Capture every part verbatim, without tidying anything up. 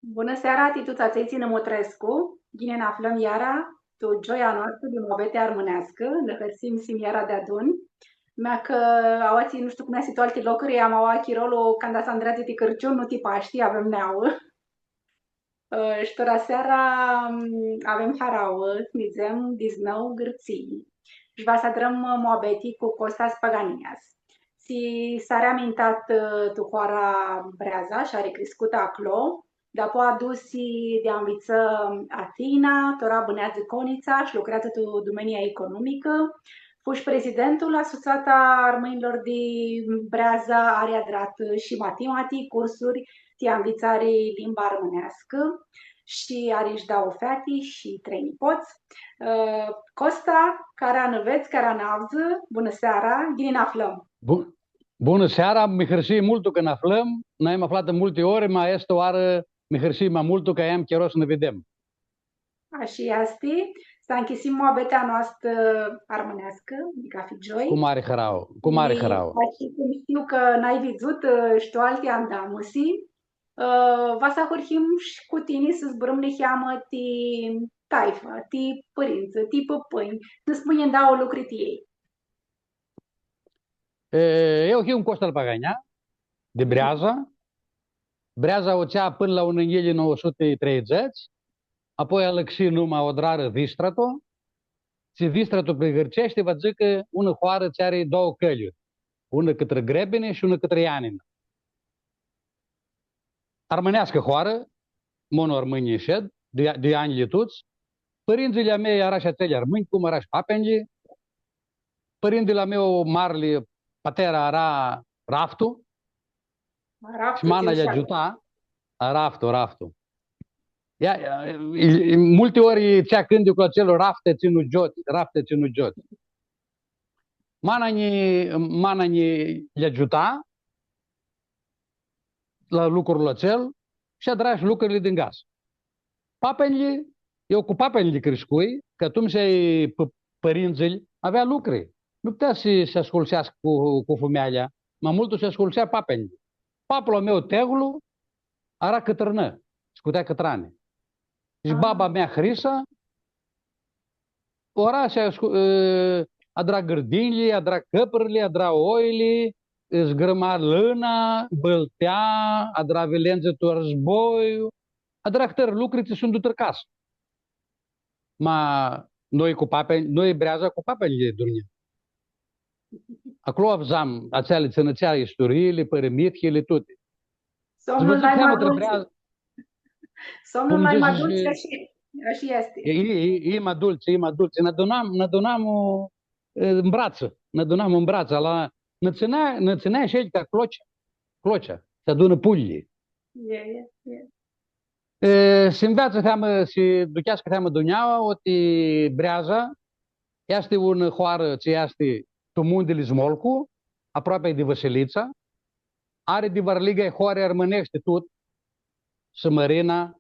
Bunã seara, ti tuts atselj tsi nã mutrescu. Ghini nã aflãm iara tu gioia noastrã di muabeti armãneascã, nã hãrsim s-him iara deadun. Mea cã aoatsi, nu shtiu cum easti tu alti locuri, ama aoa chirolu, canda s-andreadzi ti Cãrciun, nu ti Pashti, avem neauã. Ã, shi tora seara, m, avem harauã, nidzem, disnãu Gãrtsii. Shi va s-adrãm, ã, muabeti cu Costas Paganias. Tsi s-ari amintat, ã, tu hoara Breaza shi ari criscutã aclo, dapoaia dusi di anvitsã Athina, tora bãneadzã Conitsa shi lucreadzã tu dumenia economicã. Fu shi prezidentul a Sutsata Armãnjlor di Breaza, ari adratã shi matematic, cursuri ti anvitsari limba armãneascã shi ari shi dauã feati shi trei nipots. Ã, Costa, cara nã vedz, cara nã avdzã, bunã seara, ghini nã aflãm. Bu-, bunã seara, mi hãrsii multu cã nã aflãm, nã am aflat multi ori, ma aestã oarã mi hãrsii ma multu cã aveam chiro s-nã videm. Ashi easti. S-nchisim muabetea noastrã armãneascã, di cathi gioi. Cu mari harauã, cu mari harauã. Ashi cum shtiu cã n-ai vidzutã, ã, shi tu alti andamusi, ã, va s-ahurhim shi cu tini s-zburãm niheamã ti taifã, ti pãrintsã, ti pãpãnj, s-nã spunj ndauã lucri ti elj. E, eu hiu Costa al Pagania, di Breaza. Breaza u atsea pãnã la unã njilji nauã suti treidzãts, apoi alãxi numa, u adrarã Distratu, tsi Distratu pi gãrtseashti va dzãcã unã hoarã tsi ari doauã cãljuri, unã cãtrã Grebini shi unã cãtrã Ianina. Armãneascã hoarã, mono armãnj shed, di, di anjlji tuts. Pãrintsãlji a mei eara shi atselj armãnj, cum eara shi papenjlji. Pãrintili a meu marli, patera, eara Raftu, Raftu, shi mana lj-agiuta, a, Raftu, Raftu. Ea, ea, e, e, multi ori dzãtsea cãnticlu atsel, Rafte tsi nu giots, Rafte tsi nu giots. Mana nji, mana nji lj-agiuta la lucrul atsel shi adra shi lucrili din casã. Papenjlji, eu cu papenjlji criscui, cã atumtsea pã-, pãrintsãlji avea lucri. Nu putea s-, s-ascultseascã cu, cu fumealja, ma multu s-ascultsea papenjlji. Paplu a meu, Teglu, eara cãtrãnã, scutea cãtrani. Shi baba mea, Hrisa, ora s-ascu-, ã, adra gãrdinjli, adra cãprãrli, adra oili, zgrãma lãna, bãltea, adra vilendzã tu arzboiu, adra ahtãri lucri tsi suntu tu casã. Ma noi cu papenj-, noi Breaza cu papenjlji durnjim. Aclo avdzam atseali tsi nã dzãtsea isturiili, pãrimithili, tuti. Somnul nai ma dulci. Somnul nai ma dulci, ashi, ashi easti. E, e, e, e ma dulci, e ma dulci. Nã adunam, nã adunam, ã, ãn bratsã, nã adunam ãn bratsã, la, nã tsãnea, nã tsãnea shi el ca clocea, clocea, s-adunã puljlji. E, e, e. E, s-nveatsã niheamã, s-aducheascã niheamã dunjaua, oti Breaza easti unã hoarã tsi easti tu muntili Smolcu, aproapi di Vãsilitsa, ari di varliga hoari armãneshti tut, Sãmãrina,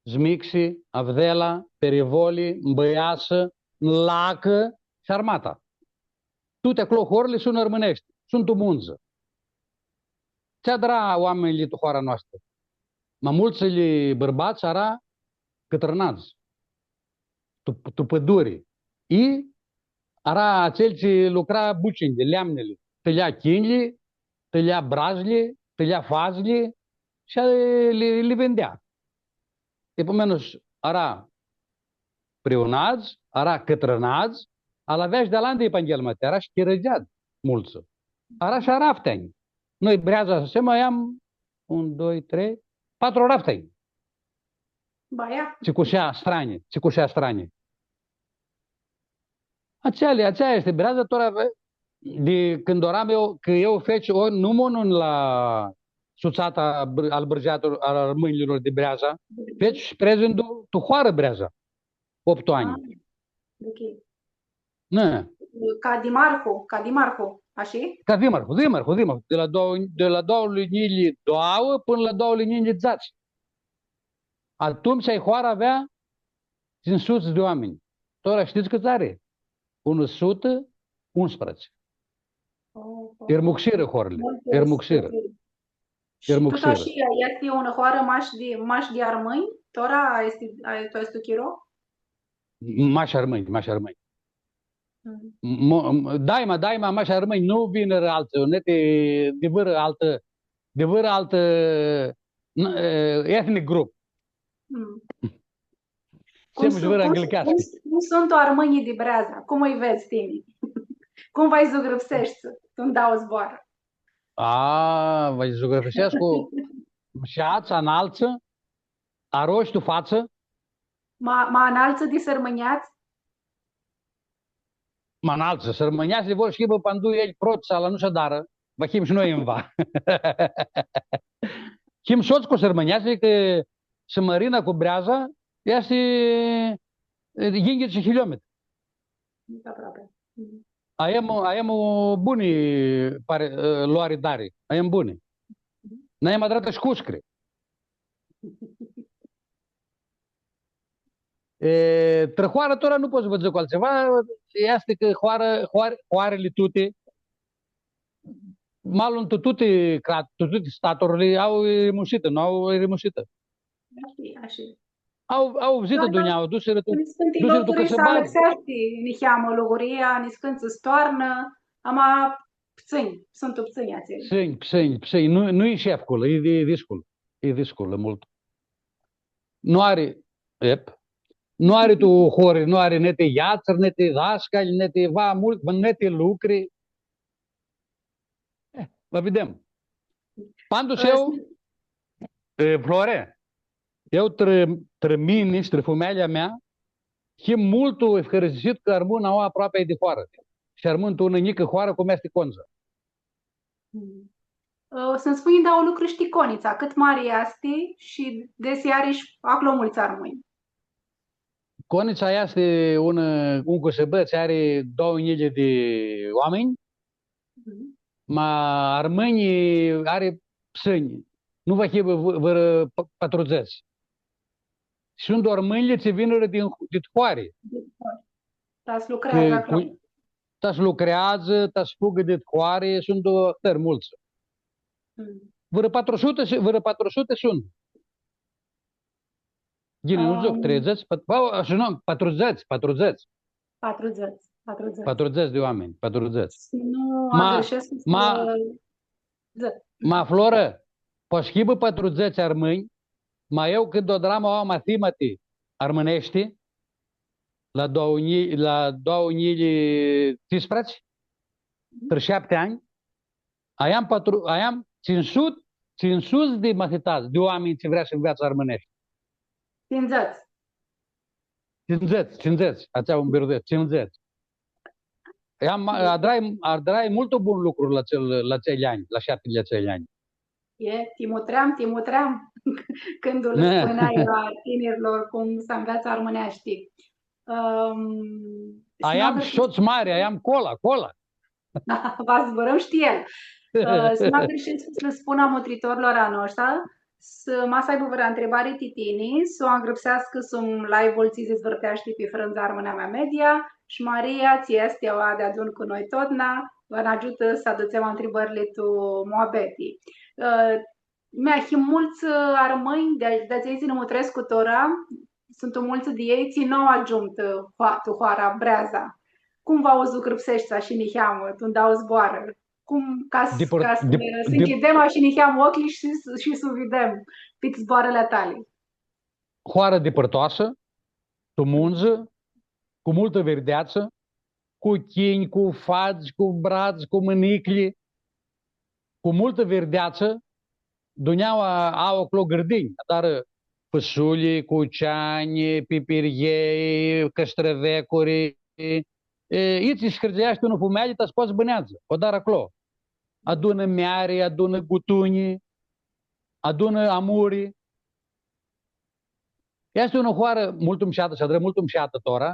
Zmixi, Avdela, Perivoli, Mbãiasã, Nlacã shi Armata. Tuti aclo horli suntu armãneshti, suntu mundzã. Tsi adra oaminjlji tu hoara noastrã? Ma multsã bãrbats eara cãtrãnadz, tu, tu pãduri. I eara atselj tsi lucra bucinjli, leamnili, tãlja chinjli, tãlja brazli, tãlja fazli shi li, li vindea. Epumenus, eara priunadz, eara cãtrãnadz, ala avea shi di alanti epanghelmati, eara shi chirãdzeadz, multsã. Eara shi arafteanj. Noi, Breaza, s-ma am un, doi, trei, patru arafteanj. Baia. Tsi cushea stranji, tsi cushea stranji. Atseali, atsea easti Breaza, tora ave-, di cãndu eram eu, cã eu feci, o, nu mãnun la sutsata br-, al bãrzeatur-, al armãnjlor di Breaza, feci shi prezidentul tu hoarã Breaza, optu anj. Ah, ok. Nã. Ca dimarhu, ca dimarhu, ashi? Ca dimarhu, dimarhu, dimarhu, di la doauã, di la doauã njilji doauã pãnã la doauã njilji dzatsi. Atumtsea hoara avea tsintsi suti di oaminj. Tora shtits cãts ari? Unã sutã unsprãdzatsi. Oh, oh. Irmuxirã horli, multu irmuxirã. Respect. Shi tut ashi easti unã hoarã mash di, mash di armãnj? Tora easti, a, tu aestu chiro? Mash armãnj, mash armãnj. Mm. Mo-, daima, daima mash armãnj, nu vinirã altsã, neti di vãrã altã, di vãrã altã, n-, e, ethnic group. Mm. Cum suntu, cum, cum, cum suntu armãnjlji di Breaza? Cum ãlj vedz tini? Cum va-lj zugrãpseshti tu ndauã zboarã? A, va-lj zugrãpsescu shi atsea analtsã, arosh tu fatsã. Ma, ma analtsã di sãrmãnjats? Ma analtsã, sãrmãnjats vor s-hibã pandu elj prots, ala nu s-adarã, va him shi noi ãnva. Him sots cu sãrmãnjats, cã Sãmãrina cu Breaza easti, e, yinghits di kilometri. Aproapi. Mhm. Avem, avem buni pari, e, loari dari, avem buni. Mhm. N-avem adratã shi cuscri. E, trã hoarã tora nu pot s-vã dzãc altsiva, easti cã hoarã, hoar-, hoarãli tuti, malu tu tuti crat-, tu tuti staturli au irimusitã, nu au irimusitã. Ashi, ashi. Au, au vizitã dunjaua, dusirã tu, dusirã tu cãsãbari. Niscãnti locuri s-alãxeashti niheamã luguria, niscãntsã s-toarnã, ama ptsãnj, suntu ptsãnj atselj. Ptsãnj, ptsãnj, ptsãnj. Nu, nu-i shefcul, e di-, e discul, e discul, e multu. Nu ari, ep, nu ari tu hori, nu ari neti yatsãri, neti dascalj, neti va multu, neti lucri. E, va videm. Pandus eu, e, Flore, eu trã, trã mini shi trã fumealja mea, him multu efhãristisit cã armãn aoa aproapi di hoarã. Shi armãn tu unã njicã hoarã cum easti Condza. Mm. Ã, s-nji spunj dauã lucri shi ti Conitsa, cãt mari easti shi desi ari shi aclo multsã armãnj? Conitsa easti un, un cãsãbã tsi ari doauã njilji di oaminj, mhm, ma armãnj ari ptsãnj, nu va hibã vã-, vãrã p-, patrudzãts. Suntu armãnjlji tsi vinirã din, dit hoari. Dit hoari. Ta s-lucreadzã aclo. Cu, ta s-lucreadzã, ta s-fugã dit hoari, suntu ahtãri multsã. Mm. Vãrã patru suti shi, vãrã patru suti suntu. Ghini, nu dzãc, am, treidzãts, pat-, ba, ashi nu, patrudzãts, patrudzãts. Patrudzãts, patrudzãts. Patrudzãts di oaminj, patrudzãts. S-nu agãrshescu, ma, s-, dzã. Ma, Florã, poati s-hibã patrudzãts armãnj, ma eu cãndu adram aoa mathimati armãneshti, la doauã njilji, la doauã njilji tsisprãdzatsi, trã shapti anj, aveam patru, aveam tsintsi suti, tsintsi suti di mathitadz, di oaminj tsi vrea s-nveatsã armãneshti. Tsindzãts. Tsindzãts, tsindzãts, atsea u mbirdescu, tsindzãts. Am, adrai, adrai multu bun lucru la atsel, la atselj anj, la shaptili atselj anj. E, ti mutream, ti mutream, cãndu lã spuneai la tinirlor cum s-anveatsã armãneashti. Ãm, aveam sots mari, aveam Cola, Cola. Va zburãm shi ti el. Ã, s-nu agãrshescu s-lã spun a mutritorlor a noshtri, s-, ma s-aibã vãrã ntribari ti tini, s-u angrãpseascã sum live-ul tsi s-dizvãrteashti pi frãndza Armãnamea Media, shi Maria, tsi easti aoa deadun cu noi totna, va nã agiutã s-adutsem ntribãrli tu muabeti. Ã, mea, him multsã, ã, armãnj, di, di atselj tsi nã mutrescu tora, suntu multsã di elj tsi nu agiumtã, ã, ho-, tu hoara Breaza. Cum va u zugrãpseshti ashi niheamã, tu ndauã zboarã? Cum, ca s-, ca s-, di-, s-nchidem ashi niheamã ocljilj shi, shi s-u videm pit zboarãli a tali. Hoarã dipãrtoasã, tu mundzã, cu multã virdeatsã, cu chinj, cu fadz, cu bradz, cu mãniclji, cu multã virdeatsã, dunjaua au aclo gãrdinj, adarã fãsulji, cuceanj, pipirghei, cãstrãvecuri, e, itsi s-hãrdzãleashti unã fumealji, ta s-poatã s-bãneadzã, u adarã aclo. Adunã meari, adunã gutunji, adunã amuri. Easti unã hoarã multu mushatã, s-adrã multu mushatã tora,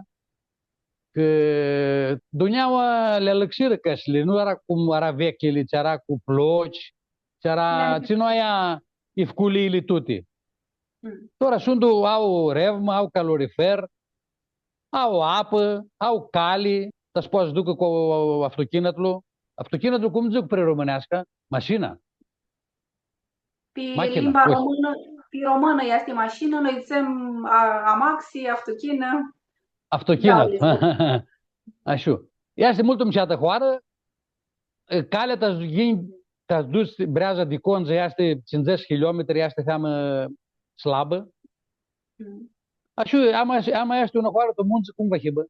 cã dunjaua li alãxirã cãsili, nu eara cum eara vecljili, tsi eara cu ploci, tsi eara, tsi nu avea ifculiili tuti. Mm. Tora suntu, au revmã, au calorifer, au apã, au cali, ta s-poatã s-ducã cu aftuchinatlu. Aftuchinatlu, cum dzãc pri romãneascã? Mashina. Pi limba romãnã, pi romãnã easti mashinã, noi dzãtsem a-, amaxi, aftuchinã. Aftuchinã. Ashi. Easti multu mushatã hoarã, calea ta s-yinj, ta s-duts Breaza di Condzã easti tsindzãts kilometri, easti seamã slabã. Mm. Ashi, ama, ama easti unã hoarã tu muntsã, cum va hibã?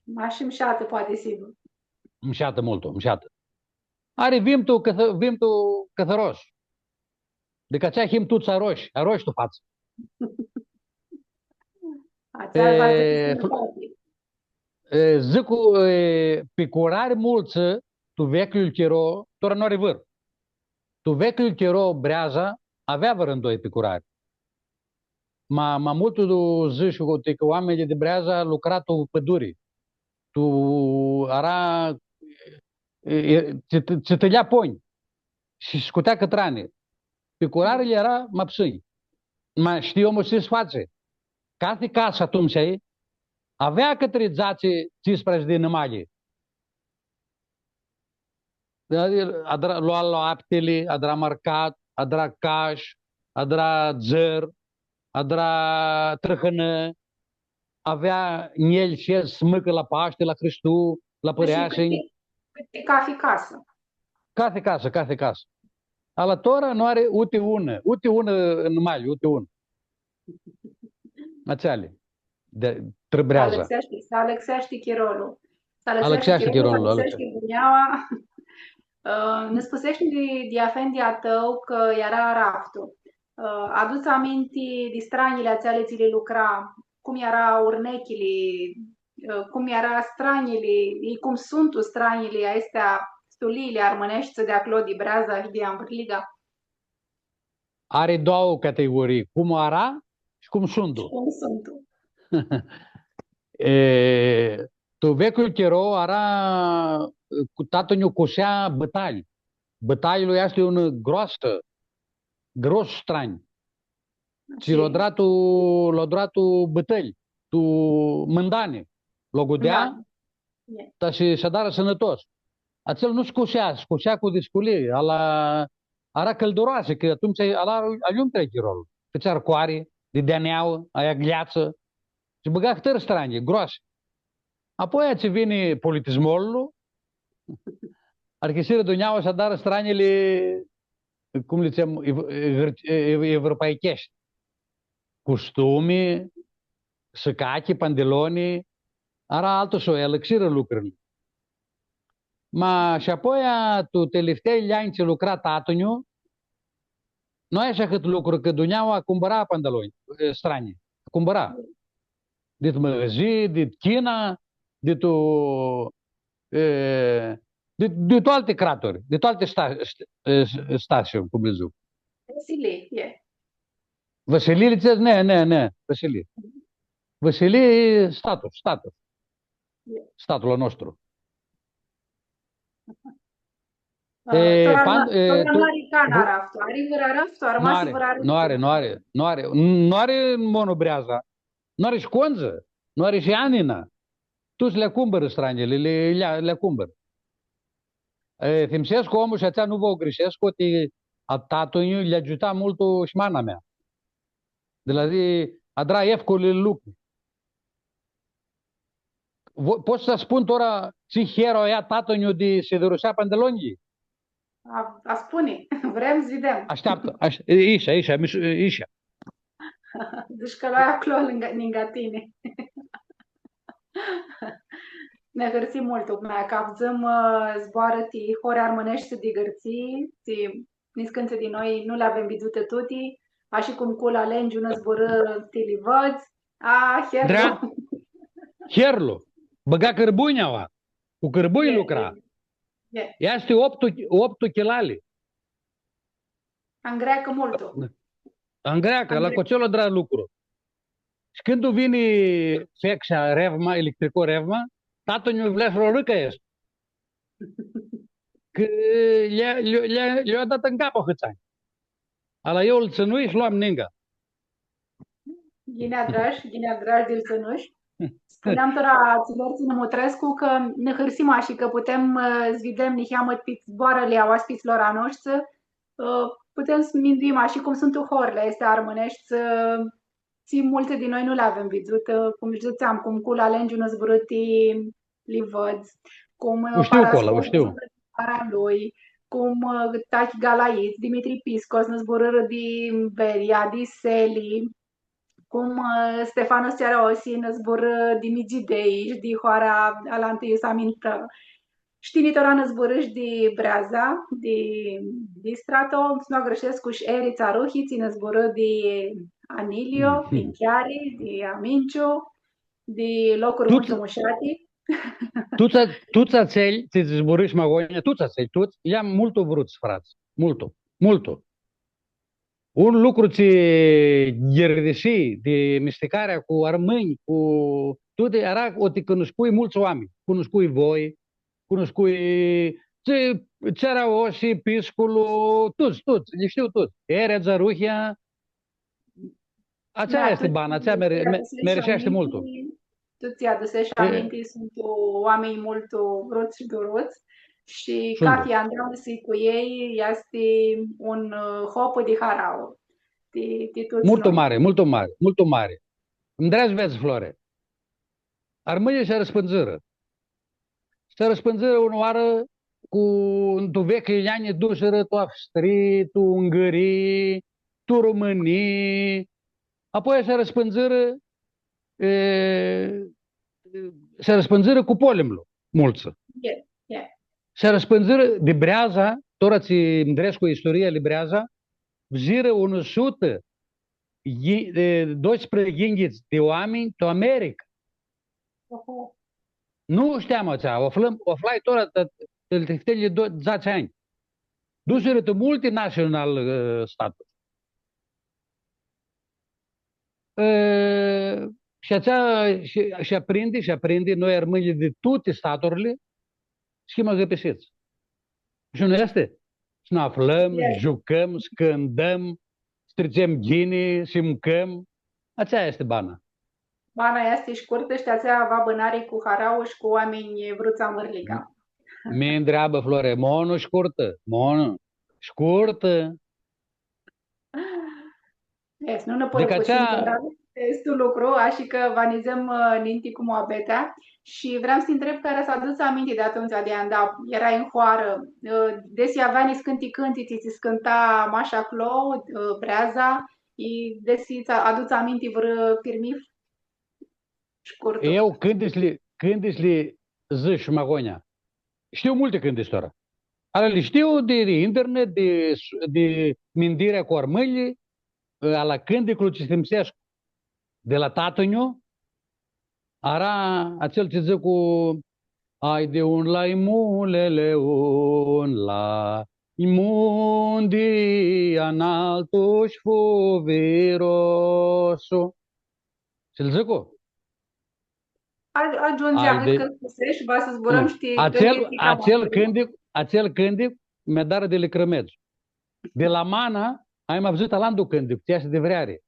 Mash mushatã, poati s-hibã. Mushatã multu, mushatã. Ari vimtu cãthã-, vimtu cãthãros. Di cã atsea him tuts aroshi, aroshi tu fatsã. Atsea va s-hibã sãnãtati. E, dzãc, e, picurari multsã, tu vecljul chiro, tora nu ari vãr. Tu vecljul chiro, Breaza avea vãrã doi picurari. Ma, ma multu dzãsh cã oaminjlji di Breaza lucra tu pãduri. Tu, ara, e, e, tsi, tsi tãlja ponj shi scutea cãtrani. Picurarili eara ma psãnj. Ma shtii omlu tsi s-fatsi? Cathi casã atumtsea avea cãtri dzatsi, tsisprãdzatsi di animali. Adra, lua laptili, adra marcat, adra cash, adra dzãr, adra trãhãnã, avea njel shi el s-mãcã la Pashti, la Hristu, la pãreasinj. Cãti, cãti cathi casã. Cathi casã, cathi casã. Ala tora nu ari uti unã, uti unã animali, uti unã. Atseali. Di, trã Breaza. S-alãxeashti, s-alãxeashti chirolu. S-alãxeashti chirolu, s-alãxeashti dunjaua. Ã, nã spuseshi di, di afendi a tãu cã eara araftu. Ã, adu-ts aminti di stranjili atseali tsi li lucra, cum eara urnechili, ã, cum eara stranjili, i cum suntu stranjili aesti, suliili armãneshti di aclo, di Breaza shi di anvãrliga? Ari doauã categorii, cum eara shi cum suntu. Shi cum suntu. E, tu vecljul chiro eara, cu tatã-nju cusea bãtalj. Bãtaljlu easti unã groasã, gros stranj. Tsi lu adra tu, lu adra tu bãtãlj, tu mãndani. Lu agudea, ta s-, s-adarã sãnãtos. Atsel nu s-cusea, s-cusea cu disculii, ala eara cãlduroasi, cã atumtsea ala aliumtri chirolu. Fãtsea arcoari, di deaneauã, aia gleatsã, shi bãga ahtãri stranji, groasi. Apoi, tsi vini politismolu, arhisirã dunjaua s-adarã stranjili, cum li dzãtsem, ev-, ev-, ev-, evropaicheshti. Custumi, sãcachi, pandiloni, ara altu soi, alãxirã lucrili. Ma, shi apoia, tu telifteili anj tsi lucra tatã-nju, nu ashi ahãt lucru, cã dunjaua acumpãra pandiloni, e, stranji. Acumpãra. Dit mãgãzii, dit China, dit tu, e, dit, dit tu alti craturi, dit tu alti sta-, st-, e, s-, stasii, cum li dzãc. Vãsilii, e. Vãsilii, li dzãts? Ne, ne, ne, vãsilii. Vãsilii e statul, statul. Statul a nostru. E, tora pan-, nu, e, tora tu-, nu ari can araftu, ari vãrã araftu, armasi vãrã araftu? Nu ari, nu ari, nu ari, nu ari, nu ari mono Breaza, nu ari shi Condzã, nu ari shi Anina. Tuts li acumpãrã stranjili, li, li, li acumpãrã. E, thimisescu omlu shi atsea nu va u grisescu, cã a tatã-nju lj-agiuta multu shi mana mea. Di la zi, adra efculi lucru. Vo-, pot s-spun tora tsi hero avea tatã-nju di s-idurusea pandilonjlji? A, a spuni. Vrem s-videm. Ashteaptã, ash-, isha, isha, mi-, isha. Dzãsh cã lu ai aclo ningã, ningã tini. Nã hãrsim multu, ma cã avdzãm, ã, zboarã ti hori armãneshti di Gãrtsii, ti niscãnti di noi nu li avem vidzutã tuti, ashi cum Cula Lengiu nã zburã ti Livãdz, a, herlu. Dra-, herlu. Bãga cãrbunj aua. Cu cãrbunj lucra. E, e. Easti optu, optu chilali. Angreacã multu. Angreacã, la angreacã. Cotselul adra lucru. Shi cãndu vini fexea, revma, electrico revma, tatã-nju vrea s-lu arãcã aestu. Cã lj-a, lj-a, lj-a, lj-a dat tu cap ahãts anj. Ala eu lu tsãnui shi lu am ningã. Ghini adrash, ghini adrash di lu tsãnush. Spuneam tora atsilor tsi nã mutrescu cã nã hãrsim ashi cã putem, ã, s-videm niheamã ti zboarãli a oaspitslor a noshtri, Ã, putem s-minduim, ashi cum suntu horli aesti armãneshti, ã, tsi multsã di noi nu li avem vidzutã, cum dzãtseam, cum Cula Lengiu nã zburã ti Livãdz, cum, ã, U shtiu, Cola, u Parascop shtiu. Nã zburã di Paralui, cum, ã, Tachi Galaits, Dimitri Piscos nã zburãrã di Veria, di Seli, cum, ã, Stefano Seraosi nã zburã di Migidei shi di hoara alantã iu s-amintã. Shi tini tora nã zburãsh di Breaza, di, di Strato, s-nu agãrshescu shi Eri Tsaruhi, tsi nã zburã di Anilio, di Nchiari, di Aminciu, di locuri multu mushati. Tuts a-, tuts atselj, tsi zburãsh ma agonja, tuts atselj, tuts, eara multu vruts, frats, multu, multu. Un lucru tsi ghirdisi di misticarea cu armãnj, cu tuti, eara, oti cunuscui multsã oaminj. Cunuscui voi, cunuscui tsi, Tseraosi, Pisculu, tuts, tuts, li shtiu tuts. Erea, Zaruhia, atsea easti bana, atsea mi, mi, mi ariseashti multu. Tu tsi adusesh aminti, suntu oaminj multu vruts shi duruts shi cathi andeamusi cu elj easti un, ã, hopã di harauã. Ti, ti tuts noi. Multu mari, multu mari, multu mari. Ndreadz vedz, Flore. Armãnjlji s-arãspãndzãrã. S-arãspãndzãrã unãoarã cu, tu vecljili anj, dusirã tu Avstrii, tu Ungãrii, tu Rumãnii. Apoi s-arãspãndzãrã, e, s-arãspãndzãrã cu polimlu, multsã. E, e. S-arãspãndzãrã di Breaza, tora tsi ndrescu istoria ali Breaza, fudzirã unã sutã, ghi-, e, doisprãdzatsi yinghits di oaminj tu America. Oho. Nu shteam atsea, u aflãm, u aflai tora, ta, ta, ta, ta, ta, do-, dzatsi anj. Dusirã tu multinational, ã, staturi. Ã, shi atsea, shi, shi aprindi, shi aprindi, noi armãnjlji di tuti staturli, s-him agãpisits. Shi nu easti? S-nã aflãm, s-giucãm, s-cãntãm, s-tritsem ghini, s-mãcãm. Atsea easti bana. Bana easti shcurtã shi ti atsea va bãnari cu harauã shi cu oaminj vruts anvãrliga. Mi ntreabã, Flore, monu shcurtã, monu shcurtã. Yes, nu nã pãrãpusim, dar easti un lucru, ashi cã va nidzem, ã, ninti cu muabetea. Shi vream s-ti ntreb cã s-aduts aminti di atumtsea, di anda earai tu hoarã, ã, desi avea niscãnti cãntitsi tsi s-cãnta mash aclo, ã, Breaza, i desi tsã aduts aminti vãrã pirmith shcurtu. Eu cãntitsli, cãntitsli dzãsh ma agonja. Shtiu multi cãntitsi tora. Ala li shtiu di, di internet, di, di mintirea cu armãnjlji, ala cãnticlu tsi s-timsescu. Di la tatã-nju, eara atsel tsi dzãc cu: Ai di un lai mulele, un lai mundi analtu shi fuvirosu. Tsi-l dzãcu? A-, agiundzi ahãt cãt spusesh, va s-zburãm, shtii, atsel, atsel cãntic, atsel cãntic mi adarã di lacrimedz. Di la mana, am avdzãtã alantu cãntic, tsi easti di vreari.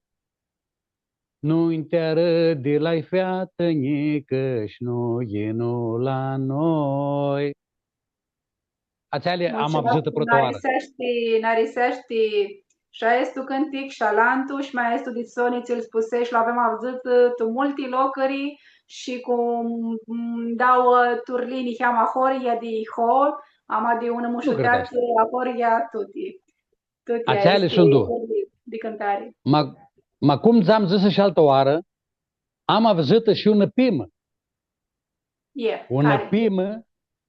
Nu-nj ti arãdi, lai featã njicã, shi nu yinu la noi. Atseali am avdzãtã prota oarã. Nã ariseashti, nã ariseashti shi aestu cãntic shi alantu, shi ma aestu dit soni tsi-l spusesh, lu avem avdzãtã tu multi locuri shi cu, mm, dauã turlii niheamã ahoryea di iho, ama di unã mushuteatsã ahoryea tuti. Tuti aesti suntu di cãntari. Ma, ma cum ts-am dzãsã shi altã oarã, am avdzãtã shi unã pimã. Unã pimã,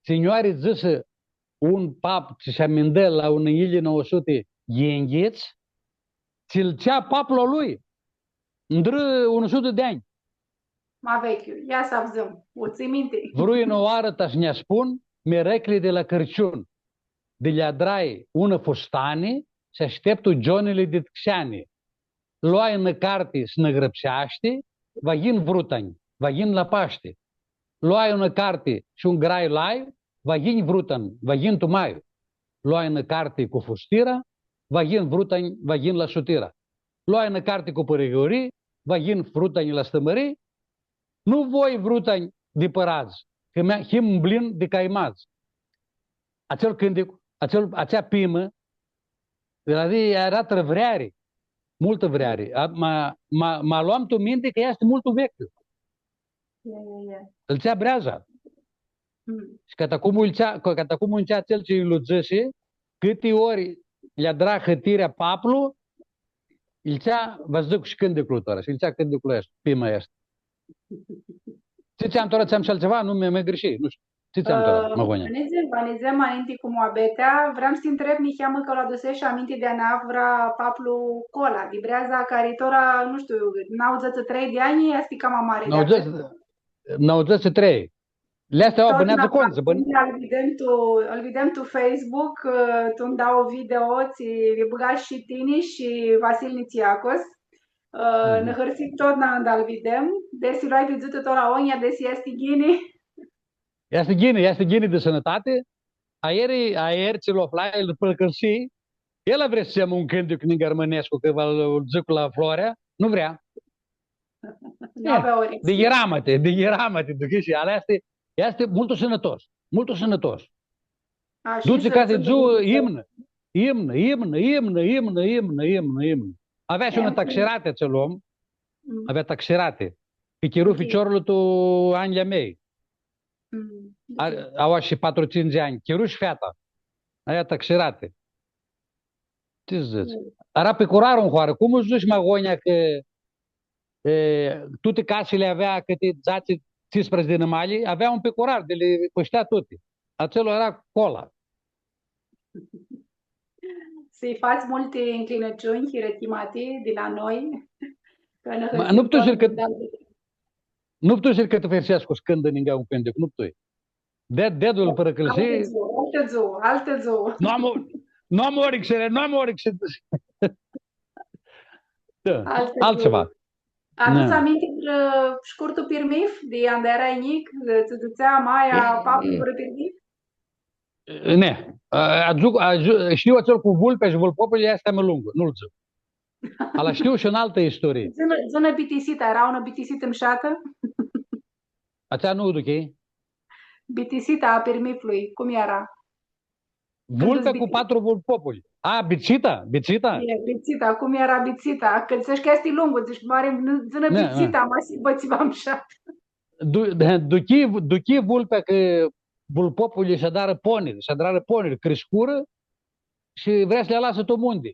tsi nj-u ari dzãsã un pap tsi s-amintã la unã njilji nauã suti yinghits, tsi-l dzãtsea paplu a lui, ndrã unã sutã di anj. Ma vechiu, ia s-avdzãm, u tsãnj minti. Vrui unã oarã ta s-nj-aspun, mirãcli di la Cãrciun, di lj-adrai unã fustani, s-ashteptu gionili dit xeani. Loai unã carti s-nã grãpseashti, va yin vrutanj, va yin la Pashti. Loai unã carti shi un grai lai, va yin vrutanj, va yin tu mai. Loai unã carti cu fustira, va yin vrutanj, va yin la sutira. Loai unã carti cu pãriguri, va yin vrutanj la Stãmãri. Nu voi vrutanj di pãradz, cã mea him mblin di caimadz. Atsel cãntic, atsel, atsea pimã, Di la di eara trã vreari, multã vreari. A, ma, ma, ma loam tu minti cã easti multu vechiu. Ia, ia, ia. Ãl tsea Breaza. Mm. Shi cata cum ãl tsea, ca, cata cum ãl tsea atsel tsi lu dzãsi, cãti ori lj-adra hãtirea paplu, ãl tsea, va dzãc shi cãndiclu tora, shi ãl tsea cãndiclu aestu, pima aestã. Tsi tsi am tora, tsi am shi altsiva, nu mi, mi grishii, nu shtiu. Tsi tsi am tora, ã, ma agonja. Va nidzem, va nidzem ma ninti cu muabetea. Vream s-ti ntreb niheamã cã lu aduseshi aminti di a neavra paplu Cola, di Breaza, cari tora, nu shtiu, nauãdzãts shi trei di anj, easti cama mari di atsel. Nauãdzãts, nauãdzãts shi trei. Li easti, aua, bãneadzã contsã, bãn- Totna ãl videm tu, ãl videm tu Facebook, ã, tu ndauã video, tsi li bãgash shi tini shi Vasil Nitsiacos. Ã, mhm, nã hãrsim totna anda ãl videm. Desi lu ai vidzutã tora agonja, desi easti ghini. Easti ghini, easti ghini di sãnãtati. Aeri, aeri tsi lu aflai, lu pãlãcãrsii. El vrea s-dzãcã un cãntic ningã armãnescu, cã va lu dzãc la Florea, nu vrea. Nu avea ori. Di ghiramati, di ghiramati, duchishi, ala easti, easti multu sãnãtos, multu sãnãtos. A, shi dutsi cati dzuã, imnã, imnã, imnã. Avea shi unã taxirati atsel om, avea taxirati. Pi chiru ficiorlu tu anjlji a mei. Mm, a, ok. Aua shi patru, tsintsi anj, chiru shi feata. Aia taxirati. Tsi dzãts? Mm. Eara picurar tu hoarã. Cum u dzãts, ma agonja, cã, e, tuti casili avea cãti dzatsi, tsisprãdzatsi di nãmali, avea un picurar, di li pãshtea tuti. Atsel eara Cola. S-lji fats multi ncljinãciunj, hirãchimati, di la noi, cã nã hãrsim totna. Nu putui s-hãrsescu cãndu ningã un cãntic, nu putui. Di, di, di-l pãrãcãlsii. Altã dzuã, altã dzuã, altã dzuã. Nu am o-, nu am orixire, nu am orixire. Da, altã dzuã. Altsiva. Adutsi aminti, ã, shcurtu pirmith di anda earai njic, tsã dzãtsea maia, paplu, vãrã pirmith? Ne, a, aduc, a, shtiu atsel cu vulpea shi vulpopul, easti ma lungu, nu-l dzãc. Ala shtiu shi unã altã isturii. Dzã-nã, dzã-nã bitisita, eara unã bitisitã mshatã? Atsea nu u aduchii? Bitisita a pirmithlui, cum eara? Vulpea cu patru vulpopuli. A, bitsita, bitsita? E, bitsita, cum eara bitsita? Cã dzãsh cã easti lungu, dzãsh, mari, dzã-nã bitsita, ma s-hibã tsiva mshat. Du-, duchii, duchii vulpea cã vulpopuli s-adrarã poniri, s-adrarã poniri, criscurã shi vrea s-li alasã tu munti.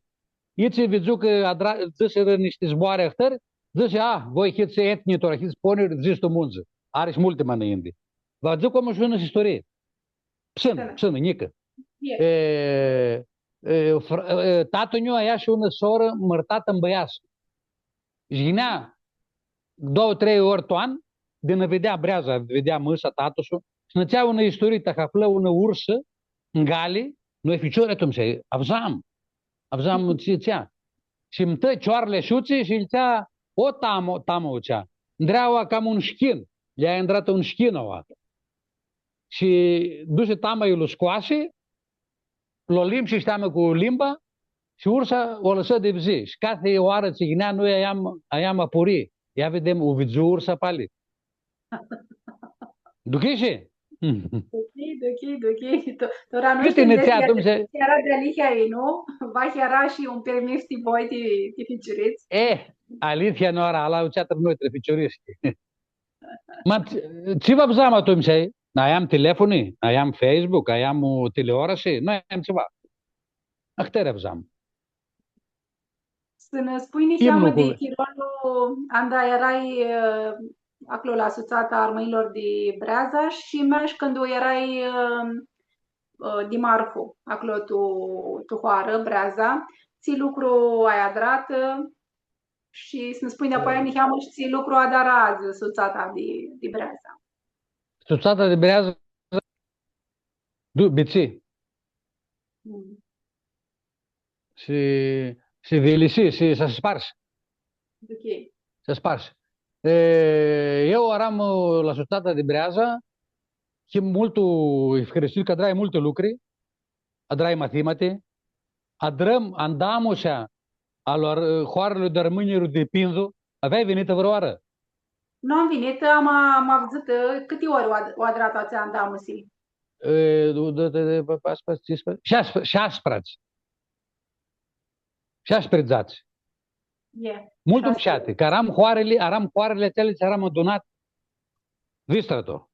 Itsi vidzu cã adra-, dzãsirã nishti zboarã ahtãri, dzãsi, „A, voi hits etnji tora, hits poniri, dzãts tu munti.” Ari shi multi ma nãinti. Va dzãc cum shi unã isturii. Psãnã, psãnã, njicã. E, e, fr-, e, tatã-nju avea shi unã sorã mãrtatã ãn bãiasã. Shi yinea doauã, trei ori tu an, di nã videa Breaza, videa mã-sa, tatã-su, shi nã dzãtsea unã isturii, ta cã aflã unã ursã ãn gali, noi ficiori atumtsea, avdzam, avdzam tsi dzãtsea. Shi mtã cioarli ashitsi shi lji dzãtsea, o, tama, tama, dzãtsea, ndreaua cama un shchin, lj-ai ndratã un shchin aua. Shi dusi tama, lji lu scoasi, lu limshi shi teama cu limba, shi ursa u alãsã di vzi. Shi cathi oarã tsi yinea, noi aveam, aveam apurii. Ia videm, u vidzu ursa pali. Duchishi? Duchii, duchii, duchii. To-, tora nu shtiu, eara dealihea, nu? Vahi eara shi un pirmith ti voi, ti, ti ficiurits. E, alithea nu eara, ala u dzãtsea trã noi, trã ficiurits. Ma tsi, tsi avdzam atumtsea? Aveam telefoni, aveam Facebook, aveam, ã, tileorasi, nu aveam tsiva. Ahtãri avdzam. S-nã spunj niheamã di chirolu anda earai, ã, aclo la Sutsata a Armãnjlor di Breaza shi mash cãndu earai, ã, ã, dimarhu aclo tu, tu hoarã, Breaza, tsi lucru ai adratã, ã, shi s-nã spunj dapoaia niheamã shi tsi lucru adarã adzã Sutsata di, di Breaza. Sutsata di Breaza, du-, bitsi. Mm. Si, si vilisi, si, s-sparsi. Ok. S-sparsi. E, eu earam, ã, la Sutsata di Breaza, him multu ihiristits cã adrai multi lucri, adrai mathimati, adrãm andamusea a lor, ã, hoarãlui di armãnjlji di Pindu, aveai vinitã vãrãoarã? Nu am vinitã, ama, am avdzãtã, ã, cãti ori u ad-, u adratã atsea andamusi? E, du-, du-, du-, du-, pa-, pasprãdzatsi, tsisprãdzatsi, shasprã-, shasprãdzatsi. Shi ashi pridzats. E. Multu mshati, cã aram hoarili, aram hoarili atseali tsi aram adunati. Vistrato,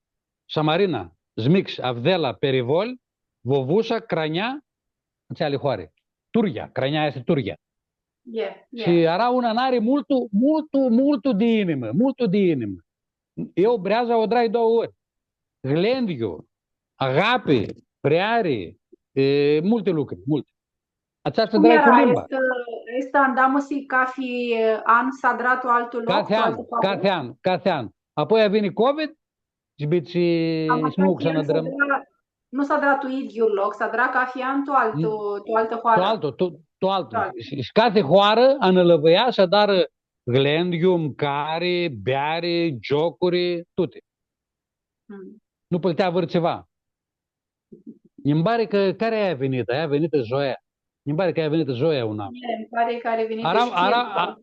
Samarina, Zmix, Avdela, Perivol, Vovusa, Crania, atseali hoari. Turghia, Crania easti Turghia. E, e. Shi eara un anari multu, multu, multu di inimã, multu di inimã. Eu Breaza u adrai doauã ori. Glendghiu, agapi, vreari, e, multi lucri, multi. Atsea s-adrai cu limba. Cum eara? Easti, easti andamusi cathi an s-adra tu altu loc, tu altã hoarã? Cathi an, cathi an, cathi an. Apoi vini covid, shi bitsi, ama s-nu cathi an s-adra, nu s-adra tu idyiul loc, s-adra cathi an tu altu, tu altã hoarã. Tu altu, tu, tu altu. Tu altu. Shi, shi cathi hoarã anãlãvãia s-adarã glendghiu, mcari, beari, giocuri, tuti. Mm. Nu pãltea vãr tsiva. Nji pari cã cari aia vinitã? Aia vinitã Zoia. Nji pari cã aia vinitã Zoia un an. E, nji pari cã ari vinitã. Aram, shi aram, a-,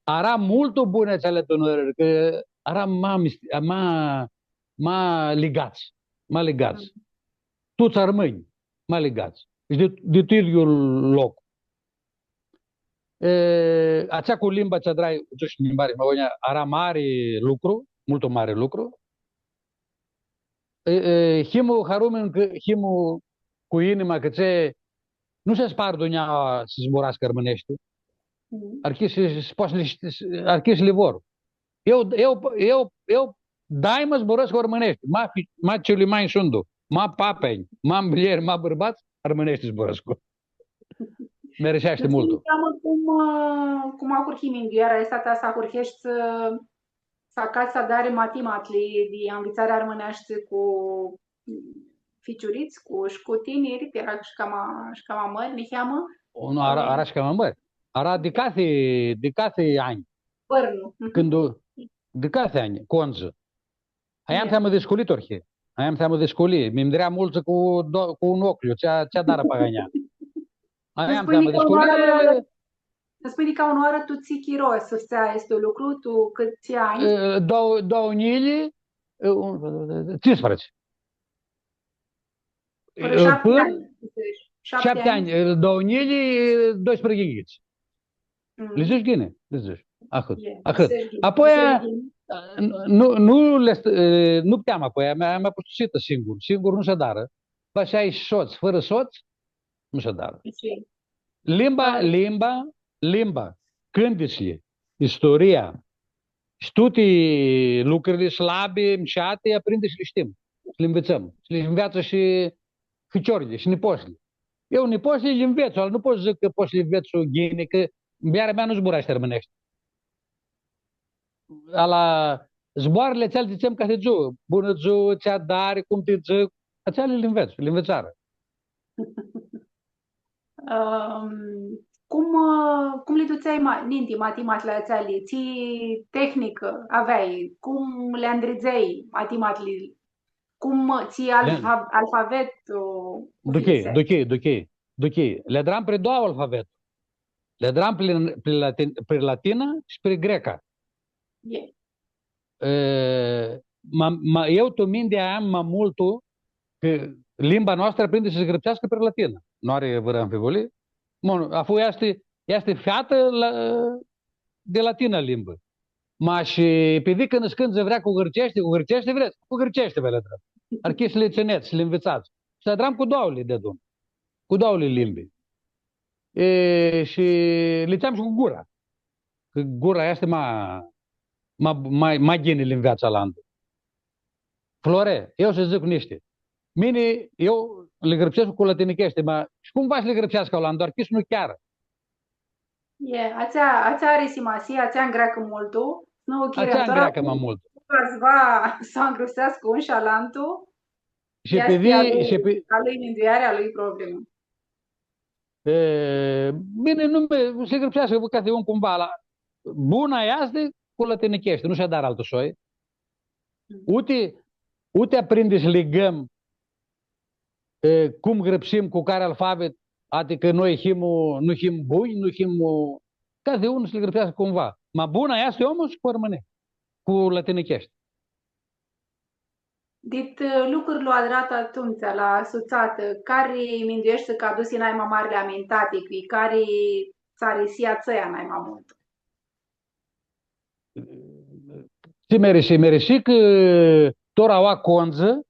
aram multu buni atseali adunãri, cã aram ma mis-, ma, ma ligats, ma ligats. Mm. Tuts armãnj, ma ligats. Shi di, di tu idyiul loc. E, atsea cu limba tsi adrai, dzãsh, nji pari, ma, aoa, eara mari lucru, multu mari lucru. E, e, himu harumeni cã himu cu inima, cã tsi, nu s-aspari dunjaua s-zburascã armãneashti. Mm. Archi s-, s-, poati s-li shti-, s-, archi s-li vor. Eu, eu, eu, eu daima zburãscu armãneashti. Ma fi-, ma cilimeanj suntu, ma papeanj, ma muljeri, ma bãrbats, armãneashti zburãscu. Mi ariseashti multu. Dzã-nji niheamã cum, ã, cum ahurhi mindueara aestã a ta s-ahurheshti, ã, s-acats s-adari matimatli di anvitsari armãneashti cu ficiurits, cu, shi cu tiniri, cã eara shi cama, shi cama mãri, niheamã? O, nu, eara, eara shi cama mãri. Eara di cathi, di cathi anj. Vãrnu. Mhm. Cãndu, di cathi anj, condzã. Aia niheamã disculii tu arhi. Aia niheamã disculii. Mi mdrea multsã cu do-, cu un oclju, tsi, tsi adarã pagania. Aia niheamã disculii. Nã spui di ca unã oarã tu tsi chiro s-fãtsea aestu lucru, tu cãts anj? E, dau-, doauã njilji, e, un, tsisprãdzatsi. Pãnã, e, shapti anj, shapti anj, e, doauã njilji, e, doisprãdzatsi. Mm. Li dzãsh ghini, li dzãsh. Ahãt, ahãt. Apoi, nu, nu, nu li st-, e, nu puteam apoi, mi, mi pustusitã singur. Singur nu s-adarã. Va s-ai sots, fãrã sots, nu s-adarã. Limba, limba, limba, cãntitsli, istoria, shi tuti lucrili slabi, mshati, aprindi s-li shtim, s-li nvitsãm, s-li nveatsã shi ficiorlji, shi nipotslji. Eu nipotslji li nvets, ala nu pot s-dzãc cã pot s-li nvets ghini, cã muljarea mea nu zburashti armãneashti. Ala zboarãli atseali, dzãtsem, cathi dzuã, bunã dzuã, tsi adari, cum ti dzãc, atseali li nvets, li nvitsarã. Ãm, cum, ã, cum li dutseai ma-, ninti matimatli atseali? Tsi tehnicã aveai? Cum li andridzeai matimatli? Cum, tsi alfa-, alfabet, ã, duchii, utilizai? Duchii, duchii, duchii. Li adram pri doauã alfabet. Li adram pri, pri latin-, pri latinã shi pri greca. E, ma, ma, eu tu minti am ma multu cã limba noastrã prindi s-grãpseascã pri latinã. Nu ari vãrã amfivulii. Bun, afu easti, easti featã la, di latinã limbã. Ma shi epidi cã nãscãndzã vrea cu gãrtseashti, cu gãrtseashti vrets, cu gãrtseashti va li adrãm. Archi s-li tsãnets, s-li nvitsats. S-li adrãm cu doauãli deadun. Cu doauãli limbi. E, shi li dutseam shi cu gura. Cã gura easti ma, ma, ma, ma ghini li nveatsã alantu. Flore, eu s-dzãc nishti. Mini, eu li grãpsescu cu latinicheashti, ma shi cum va s-li grãpseascã alantu, archi s-nu chearã. E, atsea, atsea ari simasii, atsea ngreacã multu. Nu, atsea ngreacã ma multu. Va s-va s-u ngrãpseascã un shi alantu. Shi easti pi vi-, a lui, shi pi- a lui mindueari, a lui problemã. E, bini, nu mi, s-li grãpseascã cathi un cumva, la, buna easti cu latinicheashti, nu s-adarã altu soi. Mm. Uti, uti aprindi s-ligãm, e, cum grãpsim, cu cari alfabet, adicã noi him, nu him bunj, nu him, cathi un s-li grãpseascã cumva. Ma buna easti omlu cu armãneashti, cu latinicheashti. Dit, ã, lucrul adrat atumtsea la sutsatã, cari mindueshti cã adusi nai ma marli amintatic, cari tsã arisi atsea nai ma multu? Tsi mi arisi, mi arisi cã tora aua Condzã,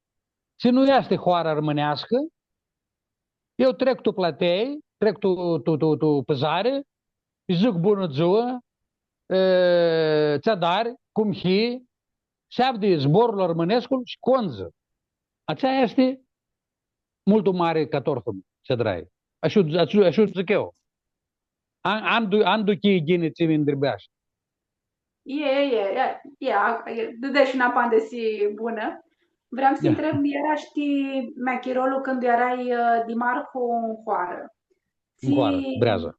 tsi nu easti hoarã armãneascã, eu trec tu platei, trec tu, tu, tu, tu pãzari, lji dzãc bunã dzua, e, tsi adari, cum hii, s-avdi zborlu armãnescu shi Condzã. Atsea easti multu mari catorthum tsi adrai. Ashã, ashã, ashã dzãc eu. Am, am du-, am duchii ghini tsi mi ntribash. E, e, e, e, e, a, e, dãdeshi unã apandisi bunã. Vream s-ti ntreb, eara shi ti mea chirolu cãndu earai, ã, dimarhu tu hoarã. Tsi, tu hoarã, Breaza.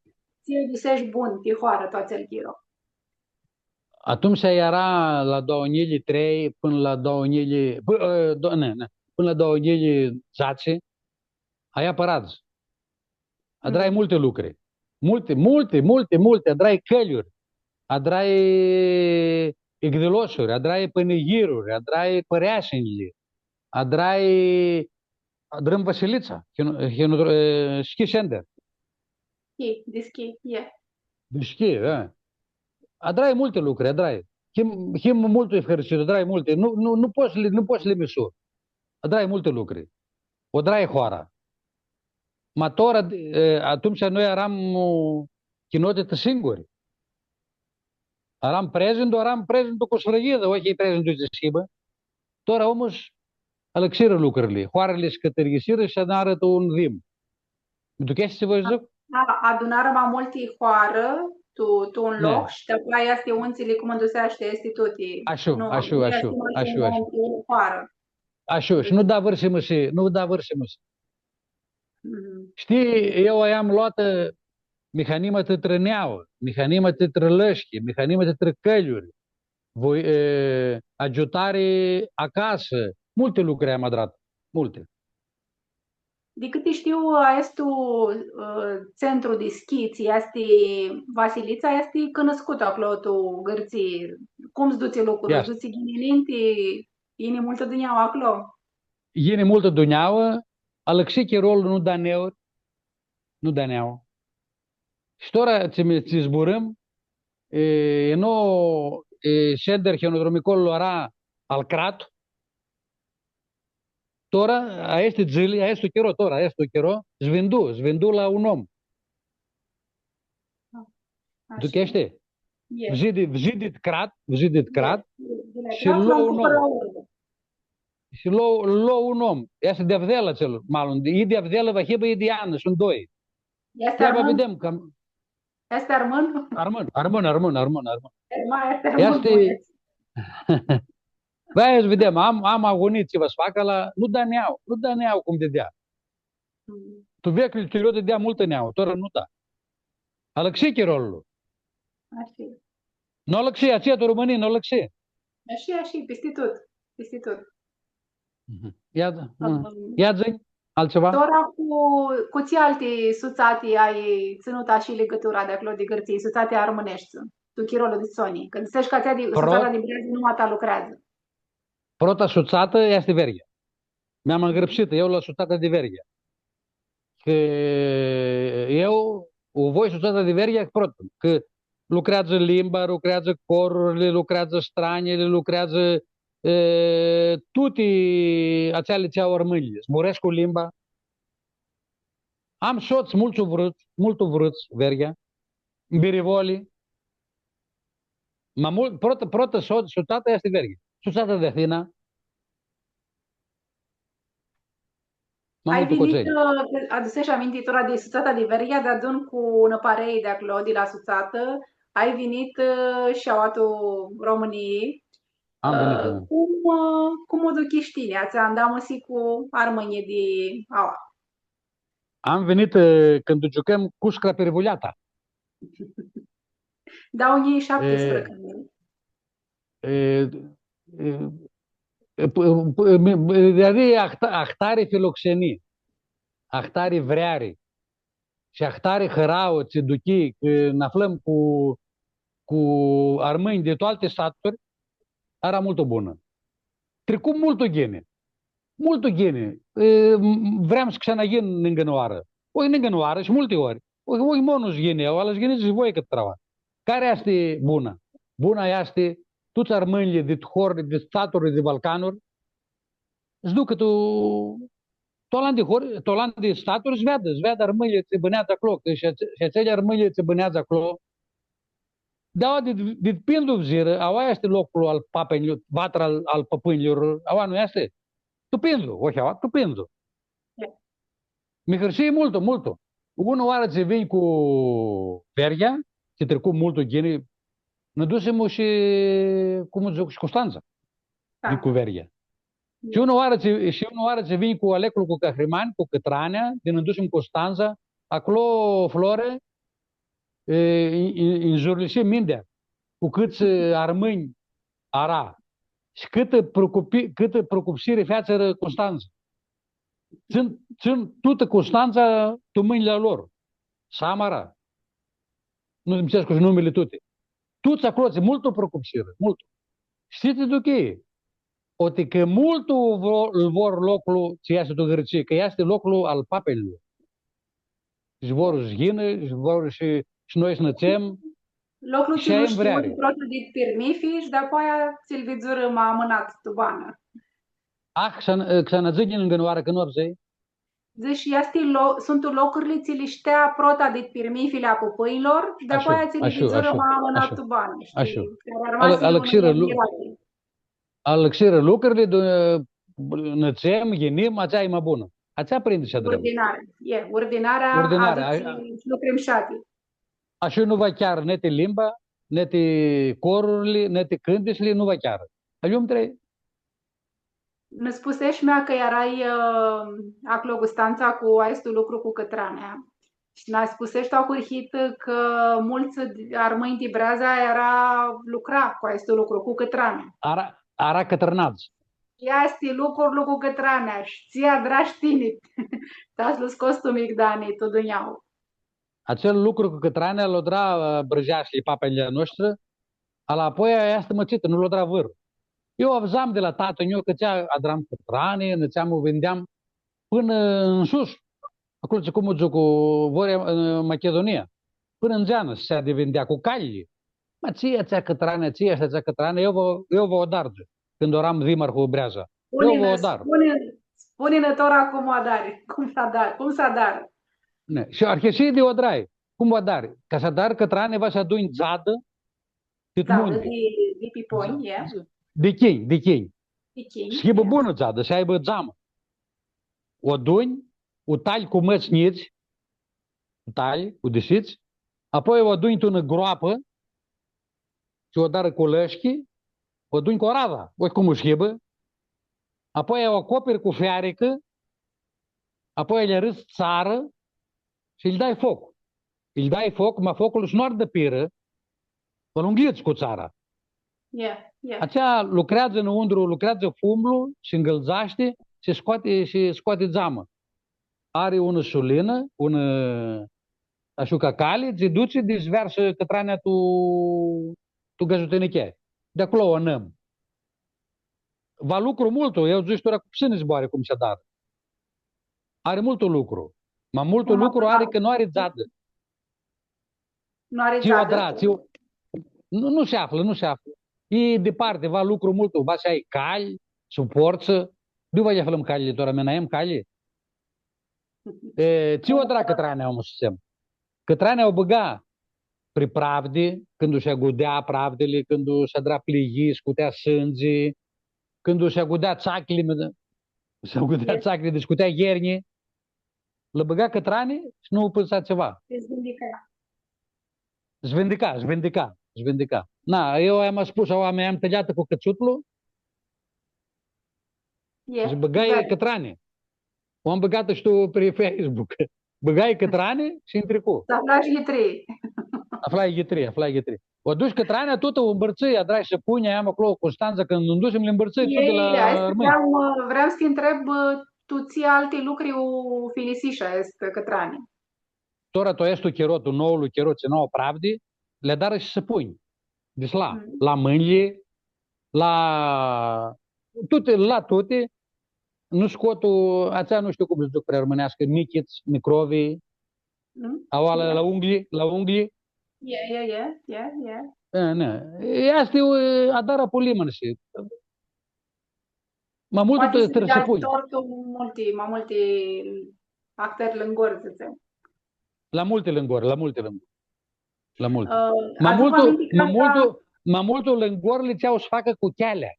Tsi adusesh bun ti hoarã tu atsel chiro? Atumtsea eara la doauã njilji trei pãnã la doauã njilji, pã-, ã, do-, ne, ne, pãnã la doauã njilji dzatsi, aia pãradz. Adrai multi lucri. Multi, multi, multi, multi. Adrai cãljuri. Adrai igdilosuri, adrai pãnighiruri, adrai pãreasinjli, adrai, adrãm Vasilitsa, hinu-, hinu-, e, schi Sender. Schi, di schi, e. Di schi, e. Adrai multi lucri, adrai. Him, him multu ifhãrsits, adrai multi. Nu, nu, nu pots li, nu pots li misu. Adrai multi lucri. U adrai hoara. Ma tora, e, atumtsea noi earam, ã, chinotitã singuri. Earam prezintu, earam prezintu cu sfrãghidã, ok, prezintu tsi s-hibã. Tora omul s-, alãxirã lucrili. Hoarãli s-cãtãrghisirã shi s-adarã tu un dhim. Mi ducheshti tsi voi s-dzãc? Da, adunarã ma multi hoarã, tu, tu un loc shi dapoaia easti untsili cum ãnduseashti, easti tuti. Ashã, nu, ashã, nu easti ashã, ma ashã, un ashã. Om, e hoarã. Ashã, shi nu da vãrã simãsii, nu da vãrã simãsii. Mhm. Shtii, eu aveam loatã mihanimati trã neauã, mihanimati trã lãshchi, mihanimati trã cãljuri, voi, e, agiutari acasã, multi lucri am adratã, multi. Di cãti shtiu, aestu, ã, tsentru di schi, tsi easti Vasilitsa, easti cunuscut aclo tu Gãrtsii. Cum s-dutsi lucrul? Easti. S-dutsi ghini ninti? Yini multã dunjaua aclo? Yini multã dunjaua, alãxi chirolu, nu da neauri, nu da neaua. Shi tora tsi mi, tsi zburãm, e, e, no, e, Sender, hionodromicolu eara al crat, tora, aesti dzãli, aestu chiro, tora, aestu chiro, s-vindu, s-vindu la un om. Ashã. Ducheshti? Vzidi, vzidi crat, vzidi crat, shi lo un om. Shi lo, lo un om. Easti di avdela atsel, malu, i di avdela va hibã, i di anã, suntu doi. Easti armãn? Ia va videm, cã Easti armãn? Armãn, armãn, armãn, armãn, armãn. Easti armãn, easti. Bãi, s-videm, am, am agonii tsi va s-facã la, nu da neaua, nu da neaua cum dãdea. Mm. Tu veclju chiro dãdea multã neaua, tora nu da. Alãxi chirolu. Ashi. Nu alãxi, atsea tu Romãnii nu alãxi. Ashi, ashi, pisti tut, pisti tut. Mhm. Ia, da, da. Ia dzã-nj altsiva? Tora cu, cu tsi alti sutsati ai tsãnutã ashi ligãtura di aclo di Gãrtsii, sutsati armãneshti, tu chirolu di soni? Cã dzãsesh cã atsea di, sutsata di Breaza nu ma ta lucreadzã. Prota sutsatã easti Veryea. Mi-am angrãpsitã eu la sutsata di Veryea. Cã eu u voi sutsata di Veryea prota, cã lucreadzã limba, lucreadzã corurli, lucreadzã stranjili, lucreadzã, e, tuti atseali tsi au armãnjlji. Zburãscu limba. Am sots multu vruts, multu vruts, Veryea, Birivoli. Ma multu, prota, prota so-, sutsata easti Veryea. Sutsata di Athina. Ma multu Cotseni. Ai vinitã, ã, adusesh aminti tora di sutsata di Veryea, deadun cu unã parei di aclo, di la sutsatã, ai vinitã, ã, shi aoa tu Romãnii. Am vinitã, ã, da. Cum, ã, cum u duchish tini, atsea andamusi cu armãnjlji di aoa? Am vinitã, ã, cãndu giucãm Cuscra Pirivuljata. Dauã njilji shaptisprãdzatsi. E, e, e, e, p-, p-, mi, mi, eara ahta-, ahtari filoxenii, ahtari vreari shi ahtari hãrauã tsi duchii, cã nã aflãm cu, cu armãnj di tu alti saturi, eara multu bunã. Tricu multu ghini. Multu ghini. E, m-, vream s-xeanã yin ningã nãoarã. Oi, ningã nãoarã shi multi ori. Pãi, oi, monus s-yinã, aoa s-yinã shi voi cãtrava. Cari easti buna? Buna easti tuts armãnjlji dit hori, dit staturli, di Balcanuri, s-ducã tu, tu alanti hori, tu alanti staturi, s-veadã, s-veadã armãnjlji tsi bãneadzã aclo, cã shi atse-, shi atselj armãnjlji tsi bãneadzã aclo, di aoa dit, dit Pindu fudzirã, aoa easti loclu al papenjlor, vatra al, al pãpãnjlor, aoa nu easti? Tu Pindu, ohi, aoa, tu Pindu. Mi hãrsii multu, multu. Unã oarã tsi vinj cu Veryea, tsi tricu multu ghini, nã dusim shi, cum dzãc, shi Custantsa, di cu Veryea. Shi unã oarã tsi, shi unã oarã tsi vinj cu Aleclu cu Cahriman, cu Cãtranea, di nã dusim Custantsa, aclo, Flore, e, i, i, nzurlisi mintea, cu cãts, e, armãnj ara, shi cãtã preocupi-, cãtã preocupsiri featsirã Custantsa. Tsãn, tsãn tutã Custantsa tu mãnjli a lor. Samara, nu mi tsescu shi numili tuti. Tuts aclotsi, multu preocupsirã, multu. Shtits di ok? Oti cã multu vo-, lu vor loclu tsi easti tu Gãrtsii, cã easti loclu al papenjlor. Shi vor s-yinã, shi vor shi, shi noi s-nã tsem. Loclu tsi nu shtiu, prota dit pirmithi shi dapoaia tsi-l vidzurã ma amãnat tu banã. Ah, xan-, xanã dzã-nji ningã nãoarã, cã nu avdzãi. Dzãsh, easti lo-, suntu locurli tsi li shtea prota dit pirmithili a pãpãnjlor, dapoaia tsi li vidzurã ma amãnat tu banã, shtii? Cari armasi unã lu-, admirari. Alãxirã lucrili, di, nã tsem, yinim, atsea e ma bunã. Atsea prindi s-adrãm. Urdinarea, e, urdinarea, urdinarea, adutsi lucri mshati. Ashi nu va chearã niti limba, niti corurli, niti cãntitsli, nu va chearã. Aljum trei. Nã spusesh mea cã earai, ã, aclo Custantsa cu aestu lucru cu Cãtranea. Shi nã spusesh tu ahurhitã cã multsã di-, armãnj di Breaza eara lucra cu aestu lucru cu Cãtranea. Ara, ara cãtrãnadz. Easti lucrul cu Cãtranea shi tsi adrash tini. Ta s-lu scots tu migdani, tu dunjauã. Atsel lucru cu Cãtranea lu adra, ã, brãjeaslji, papenjlji a noshtri, ala apoia easti mãtsitã, nu lu adra vãr. Eu avdzam di la tatã-nju cã tsi adram Cãtrani, nã dutseam, u vindeam pãnã nsus, aclo tsi, cum dzãc, cu Vorea, ã, Machidunia, pãnã n Geanã s-shidea di vindea cu calji. Ma tsi e atsea Cãtranea, tsi easti atsea Cãtranea, eu va, eu va u adar, cãndu eram dimarhu Breaza. Eu va u adar. Spuni-nã, spuni-nã tora cum u adari, cum s-adari, cum s-adari. Ne, shi arhisii di u adrai. Cum u adari? Ca s-adari Cãtrani, va s-adunj dzadã dit munti. Dzadã di, di piponi, e? Di chinj, di chinj. Di chinj, e. S-hibã bunã dzadã, s-aibã dzamã. U adunj, u talj cu mãts njits, u talj, u disits, apoi u adunj tu unã groapã, shi u adarã cu lãshchi, u adunj cu arada, oi cum u s-hibã, apoi u acopiri cu fearicã, apoi lj-arãdz tsarã shi lj-dai foc. Lj-dai foc, ma foclu s-nu ardã pirã, va lu nglits cu tsara. Atsea lucreadzã nãuntru, lucreadzã fumlu, shi ngãldzashti, shi scoati, shi scoati dzamã. Ari unã sulinã, unã, ashã ca cali, tsi dutsi di s-vearsã Cãtranea tu, tu gazutinichea. Di aclo u anãm. Va lucru multu, eu dzãc tora cu psãni zboarã cum s-adarã. Ari multu lucru. Ma multu lucru ari cã nu ari dzadã. Nu ari dzadã? Tsi u adra, tsi u-, nu, nu s-aflã, nu s-aflã. E diparti, va lucru multu, va s-ai calj, suportsã. Di va lj-aflãm caljili tora, mi n-avem calji? E, tsi u adra Cãtranea, omu, s-dzãtsem? Cãtranea u bãga pri pravdi, cãndu s-agudea pravdili, cãndu s-adra plihii, scutea sãndzi, cãndu s-agudea tsacli, s-agudea tsacli, di scutea yernji, lã bãga Cãtrani shi nu pãtsã tsiva. S-vindica. S-vindica, s-vindica, s-vindica. Na, eu am spus, am, am tãljatã cu cãtsutlu shi bãgai Cãtrani. U am bãgatã shi tu, pri Facebook. Bãgai Cãtrani shi nji tricu. S-aflash yitrii. Aflai yitrii, aflai yitrii. U adush Cãtranea, tutã u ãmbãrtsãi, adrai sãpunj, am aclo Custantsa, cãndu nã dusim, li ãmbãrtsãi tuti la armãnj. Vream, vream s-ti ntreb, tu tsi alti lucri u filisish aestu Cãtrani? Tora tu aestu chiro, tu noulu chiro, tsi nu au pravdi, li adarã shi sãpunj. Di sla, la mãnjlji, la tuti, la tuti, nu scotu, atsea nu shtiu cum s-dzãc pri armãneascã, michits, microvi, Mm? Aoa la, la unglii, la unglii. E, e, e, e, e. E, ne. E, aestã e, e, adarã pulimãnsi. Ma multu. Poati s-, trã s-pui. Tor tu multi, ma multi ahtãri lãngori, s-dzãtsem. La multi lãngori, la multi lãngori. La multi. Ã, ma aduc multu, aminti ma canda multu, ma multu lãngorli tsi au s-facã cu chealea.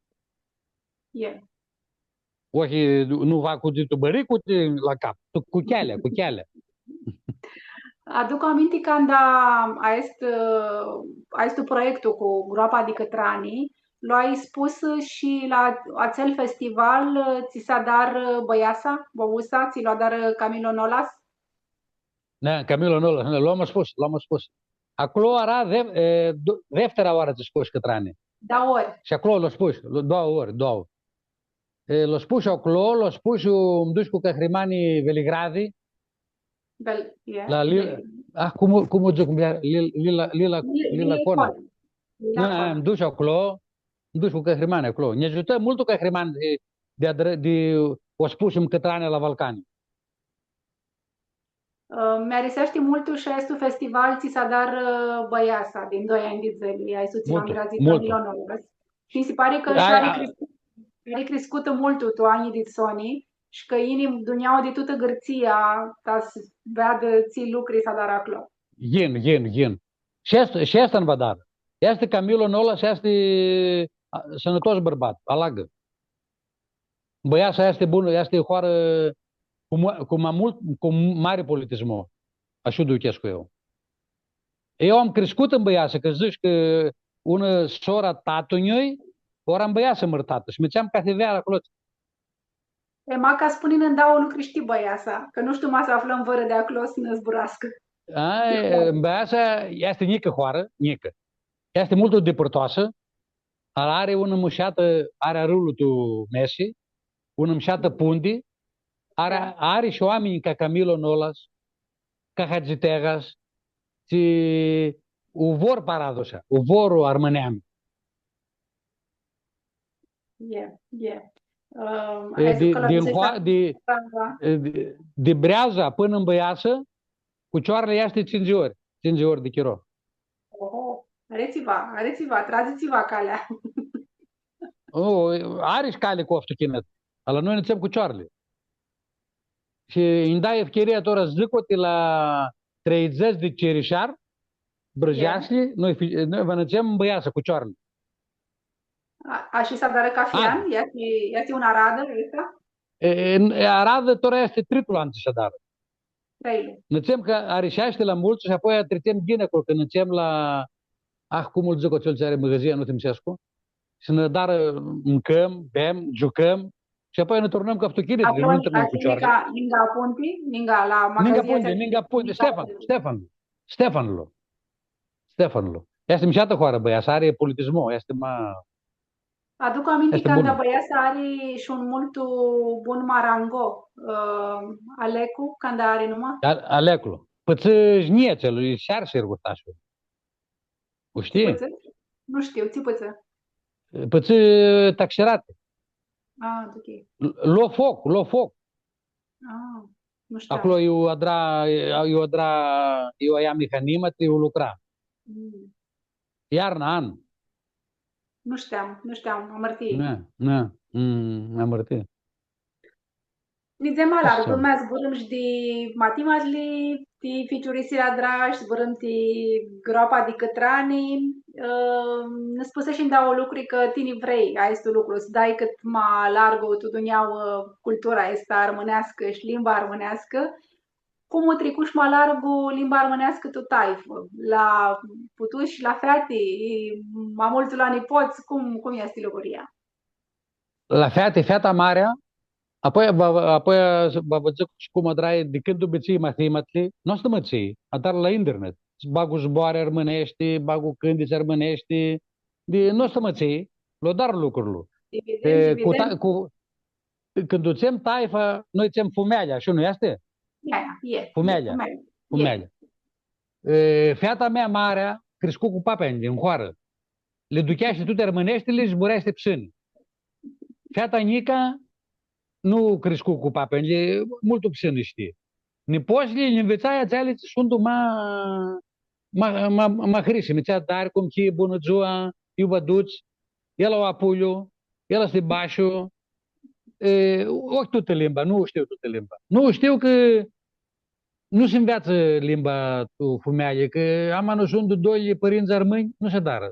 E. Ohi, nu va cu ditu bãricu di la cap, tu cu chealea, cu chealea. Aduc aminti canda aestu, aestu proiectu cu Groapa di Cãtrani, lu ai spus shi la atsel festival, tsi s-adarã Bãiasa, Bãusa, tsi lu adarã Camilo Nolas? Da, Camilo Nolas, da, lu am spus, lu am spus. Aclo eara de-, e, do-, deftera oarã tsi scosh Cãtrani. Doauã ori. Shi aclo lu spus, lu-, doauã ori, doauã. E, lu spus aclo, lu spus, mi dush cu cãhrimanj Veligradi. Vel-, e, la Lil-, Vel-, ah, cum, cum u dzãc, cum e, Lil-, Lila, Lila, Lil-, Lila Cona. Lila Cona. Da, Cona. Mi dush aclo, mi dush cu cãhrimanj aclo. Nã agiutã multu cãhrimanj di, di adrã-, di, u spusim, Cãtrani la Valcani. Ã, mi ariseashti multu shi aestu festival tsi s-adarã, ã, Bãiasa, di doi anj di dzãli, aestu tsi lu andreadzã Camilo Nolas. Shi nji si pari cã shi ari criscu-, ari criscutã multu tu anjlji di soni shi cã yini dunjaua di tutã Gãrtsia ta s-veadã tsi lucri s-adarã aclo. Yin, yin, yin. Shi aestã, shi aestã nã va adarã. Easti Camilo Nolas, easti, a, sãnãtos bãrbat, alagã. Bãiasa easti bunã, easti hoarã cu mu-, cu ma multu, cu mari politismo. Ashi u duchescu eu. Eu am criscutã tu Bãiasa, cã dzãts cã unã sora a tatã-njui, tora tu Bãiasa mãrtatã. Shi mãrtseam cathi vearã aclo. E, maca spuni-nã ndauã lucri shi ti Bãiasa, cã nu shtiu ma s-aflãm vãrã di aclo s-nã zburascã. A, e, Bãiasa easti njicã hoarã, njicã. Easti multu dipãrtoasã, Ari unã mushatã, ari arãulu tu mesi, unã mushatã pundi, ari, ari shi oaminj ca Camilo Nolas, ca Hagi Tegas, tsi u vor paradusa, u vor armãneamea. E, e. Ãm, e, di, di, di Breaza pãnã tu Bãiasã, cu cioarli easti tsintsi ori, tsintsi ori di chiro. Oho, ari tsiva, ari tsiva, tradzi tsiva calea. O, ari shi cali cu avtuchinãt. Ala noi nã dutsem cu cioarli. Shi nji dai efchiria tora s-dzãc, oti la treidzãts di Cirishar, Brãjeasli, noi fi-, noi va nã dutsem tu Bãiasã cu cioarli. A, ashi s-adarã cathi an? Easti, easti unã aradã aestã? E, e, aradã tora easti tritlu an tsi s-adarã. Nã dutsem cã ariseashti la multsã shi apoia tritsem ghini aclo, cã nã dutsem la, ah, cum lu dzãc, atsel tsi ari mãgãzia, nu thimsescu. Shi nã adarã, mãcãm, bem, giucãm shi apoia nã turnãm cu avtuchinitli, nu nã turnãm cu cioarli. Ninga, ninga punti, ninga la magazia. Ninga punti, ninga punti, Stefan, Stefan, Stefanlu. Stefanlu. Easti mushatã hoarã, bã, ashi ari politismo, easti ma Aduc aminti canda Bãiasa ari shi un multu bun marango, ã, Alecu, canda ari numa? A-, Aleclu. Pãtsã jnjia atsel, e shar s-irgurtashi. U shtii? Tsi pãtsã? Nu shtiu, tsi pãtsã? Pãtsã taxirati. A, ok. L-, lo foc, lo foc. A, nu shtiam. Aclo iu adra, iu adra, iu avea mihanimatli, iu lucra. Mm. Iarna, an. Nu shtiam, nu shtiam, amãrtii. Na, na, mm, amãrtii. Nidzem ma largu, ma zburãm shi di matimatli, ti ficiurisirea adrash, zburãm ti groapa di cãtrani, ã, nã spuseshi ndauã lucri cã tini vrei aestu lucru, s-dai cãt ma largu tu dunjaua, ã, cultura aestã armãneascã shi limba armãneascã. Cum u tricush ma largu limba armãneascã tu taifã? La putush, la feati, ma multu la nipots, cum, cum easti luguria? La feati, feata marea, apoi va, apoi va vã dzãc shi cum adrai di cãndu mãtsii matimatli, nu s-mãtsii, adar la internet. Bag zboarã armãneshti, bag cãntitsi armãneshti, di nu s-mãtsii, lo adar lucrul. Evident, cu ta-, evident. Cu, Cãndu dzãtsem taifã, noi dzãtsem fumealja, ashi nu easti? Da, da, e, fumealja. Fumealja. Fumealja. E, feata mea marea criscu cu papãnjlji tu hoarã. Li ducheashti tuti armãneshtili, zbureashti psãni. Feata njica nu criscu cu papãnjlji, multu psãni shtii. Nipotslji lji nvitsai atseali tsi suntu ma, ma, ma, ma hrisimi, tsi adari, cum hii, bunã dzua, iu vã duts, el la Apulju, el easti Bashu, e, ohi tutã limba, nu shtiu tutã limba. Nu shtiu cã nu s-nveatsã limba tu fumealji, cã ama nu suntu doilji pãrintsã armãnj, nu s-adarã.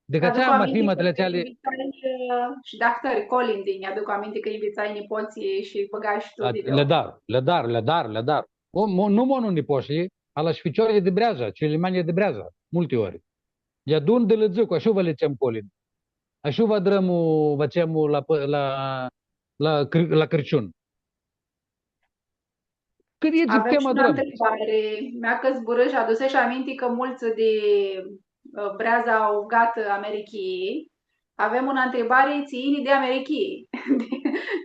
Di cã atsea mathimati atseali. Nvitsai, ã, shi dahtãri, colindi, nj-aduc aminti cã nvitsai nipotslji shi bãgai shi tu a, video. Li adar, li adar, li adar, li adar. O, mo-, nu mono nipotslji, ala shi ficiorlji di Breaza, cilimeanjlji di Breaza, multi ori. Lj-adun di lã dzãcu, ashã va li dzãtsem colindi. Ashã va adrãm, va dzãtsem la pã-, la, la Cr-, la Crãciun. Cãt e, avem tema shi unã adrãm. Ntribari. Mea cã zburã shi adusesh aminti cã multsã di, ã, Breaza au avgatã Americhii. Avem unã ntribari, tsi yini di Americhii, di,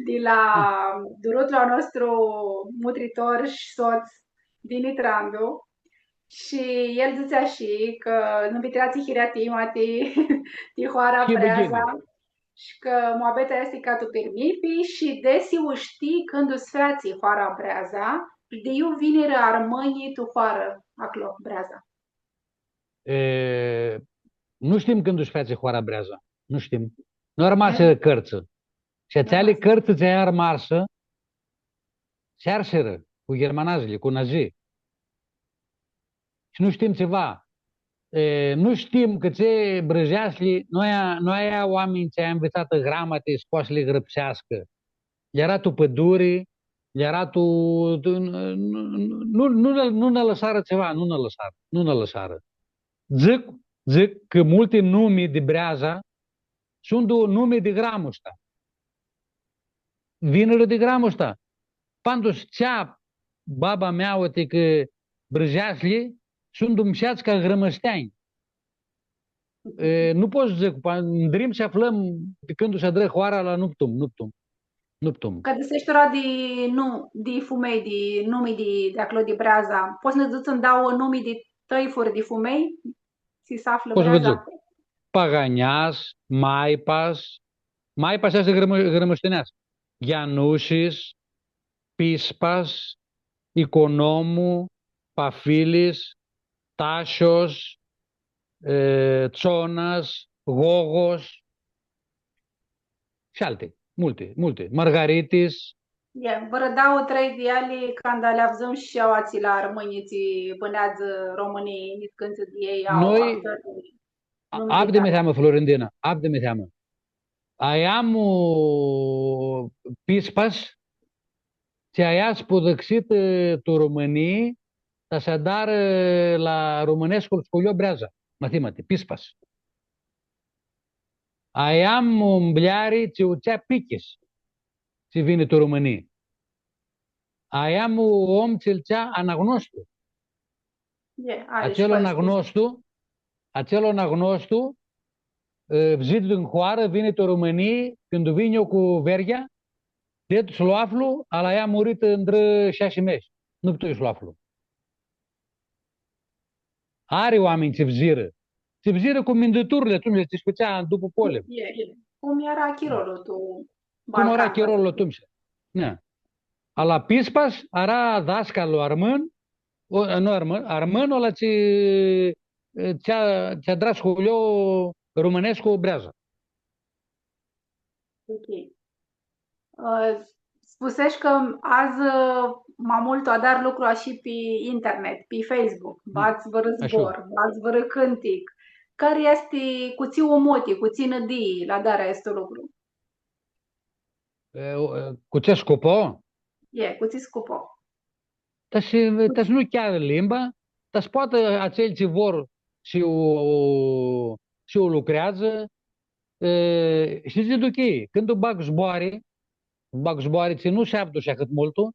di la durutlu a nostru mutritor shi sots, Dini Trandu. Shi el dzãtsea shi cã nu pitreatsi hirea tima ti, ti hoara Breaza. Shi cã muabeta easti ca tu pirmipi shi desi u shtii cãndu s-featsi hoara Breaza, shi di iu vinirã armãnjlji tu hoarã aclo, Breaza. E, nu shtim cãndu s-featsi hoara Breaza. Nu shtim. Nu armasirã cãrtsã. Shi atseali cãrtsã tsi armasirã, s-arsirã cu ghermanadzlji, cu nazi. Shi nu shtim tsiva. E, nu shtim cã tsi brãjeaslji, nu aia, nu aia oaminj tsi au nvitsatã gramati, scoasi s-li grãpseascã. Lj-eara tu pãduri, lj-eara tu, tu, nu, nu, nu, nu nã lãsarã tsiva, nu nã lãsarã, nu nã lãsarã. Dzãc, dzãc cã multi numi di Breaza suntu numi di Gramushta. Vinirã di Gramushta. Pandus, dzãtsea baba mea, oti cã brãjeaslji suntu msheats ca grãmãsteanj. E, nu pot s-dzãc, pa, ndrim s-aflãm di cãndu s-adrã hoara, la nu putum, nu putum, nu putum. Cã dzãsesh tora di, nu, di fumei, di numi di, di aclo di Breaza. Pots s-nã dzãts ndauã numi di tãifuri di fumei? Tsi s-aflã Breaza? Pot s-vã dzãc. Paganeas, Maipas, Maipas easti grãmã-, grãmãshtineas. Gheanushis, Pispas, Iconomu, Pafilis, Tashos, e, Tsonas, Gogos, shi alti, multi, multi. Margaritis. E, vãrã dauã, trei di eali, canda li avdzãm shi aoatsi la armãnjlji tsi bãneadzã Romãnii, niscãntsã di elj au ahtãri numi. Avdi niheamã, Florindina, avdi niheamã. Aveam, ã, Pispas, tsi avea spudãxitã tu Romãnii, ta s-adarã la romãnescul sculio Breaza, mathimati, Pispas. Aveam un mbljari tsi u dzãtsea Pichis, tsi vini tu Romãnii. Aveam un om tsi-l dzãtsea Anagnostu. Atsel Anagnostu, atsel Anagnostu, e, fudzi din hoarã, vini tu Romãnii, cãndu vinj eu cu Veryea, di s-lu aflu, ala ea muritã ndrã shasi mesi. Nu putui s-lu aflu. Ari oaminj tsi fudzirã. Tsi fudzirã cu minduturli, atumtsea, tsi s-fãtsea dupã polim. E, e. Cum eara chirolu tu Balcan? Cum eara chirolu atumtsea. Da. Ala Pispas, eara dascalu armãn, o, nu armãn, armãn, ala tsi, tsi a, tsi adra sculio romãnescu Breaza. Ok. Ã, spusesh cã adzã, ã, ma multu adari lucru ashi pi internet, pi Facebook, bats vãrã zbor, bats vãrã cãntic. Cari easti, cu tsi umuti, cu tsi nãdii la adari aestu lucru? E, o, e, cu tsi scupo? E, cu tsi scupo? Ta s-, ta s-nu chearã limba, ta s-poatã atselj tsi vor s-u, s-u lucreadzã, e, shi dzãc, ok, cãndu bag zboari, bag zboari tsi nu s-avdu shi ahãt multu,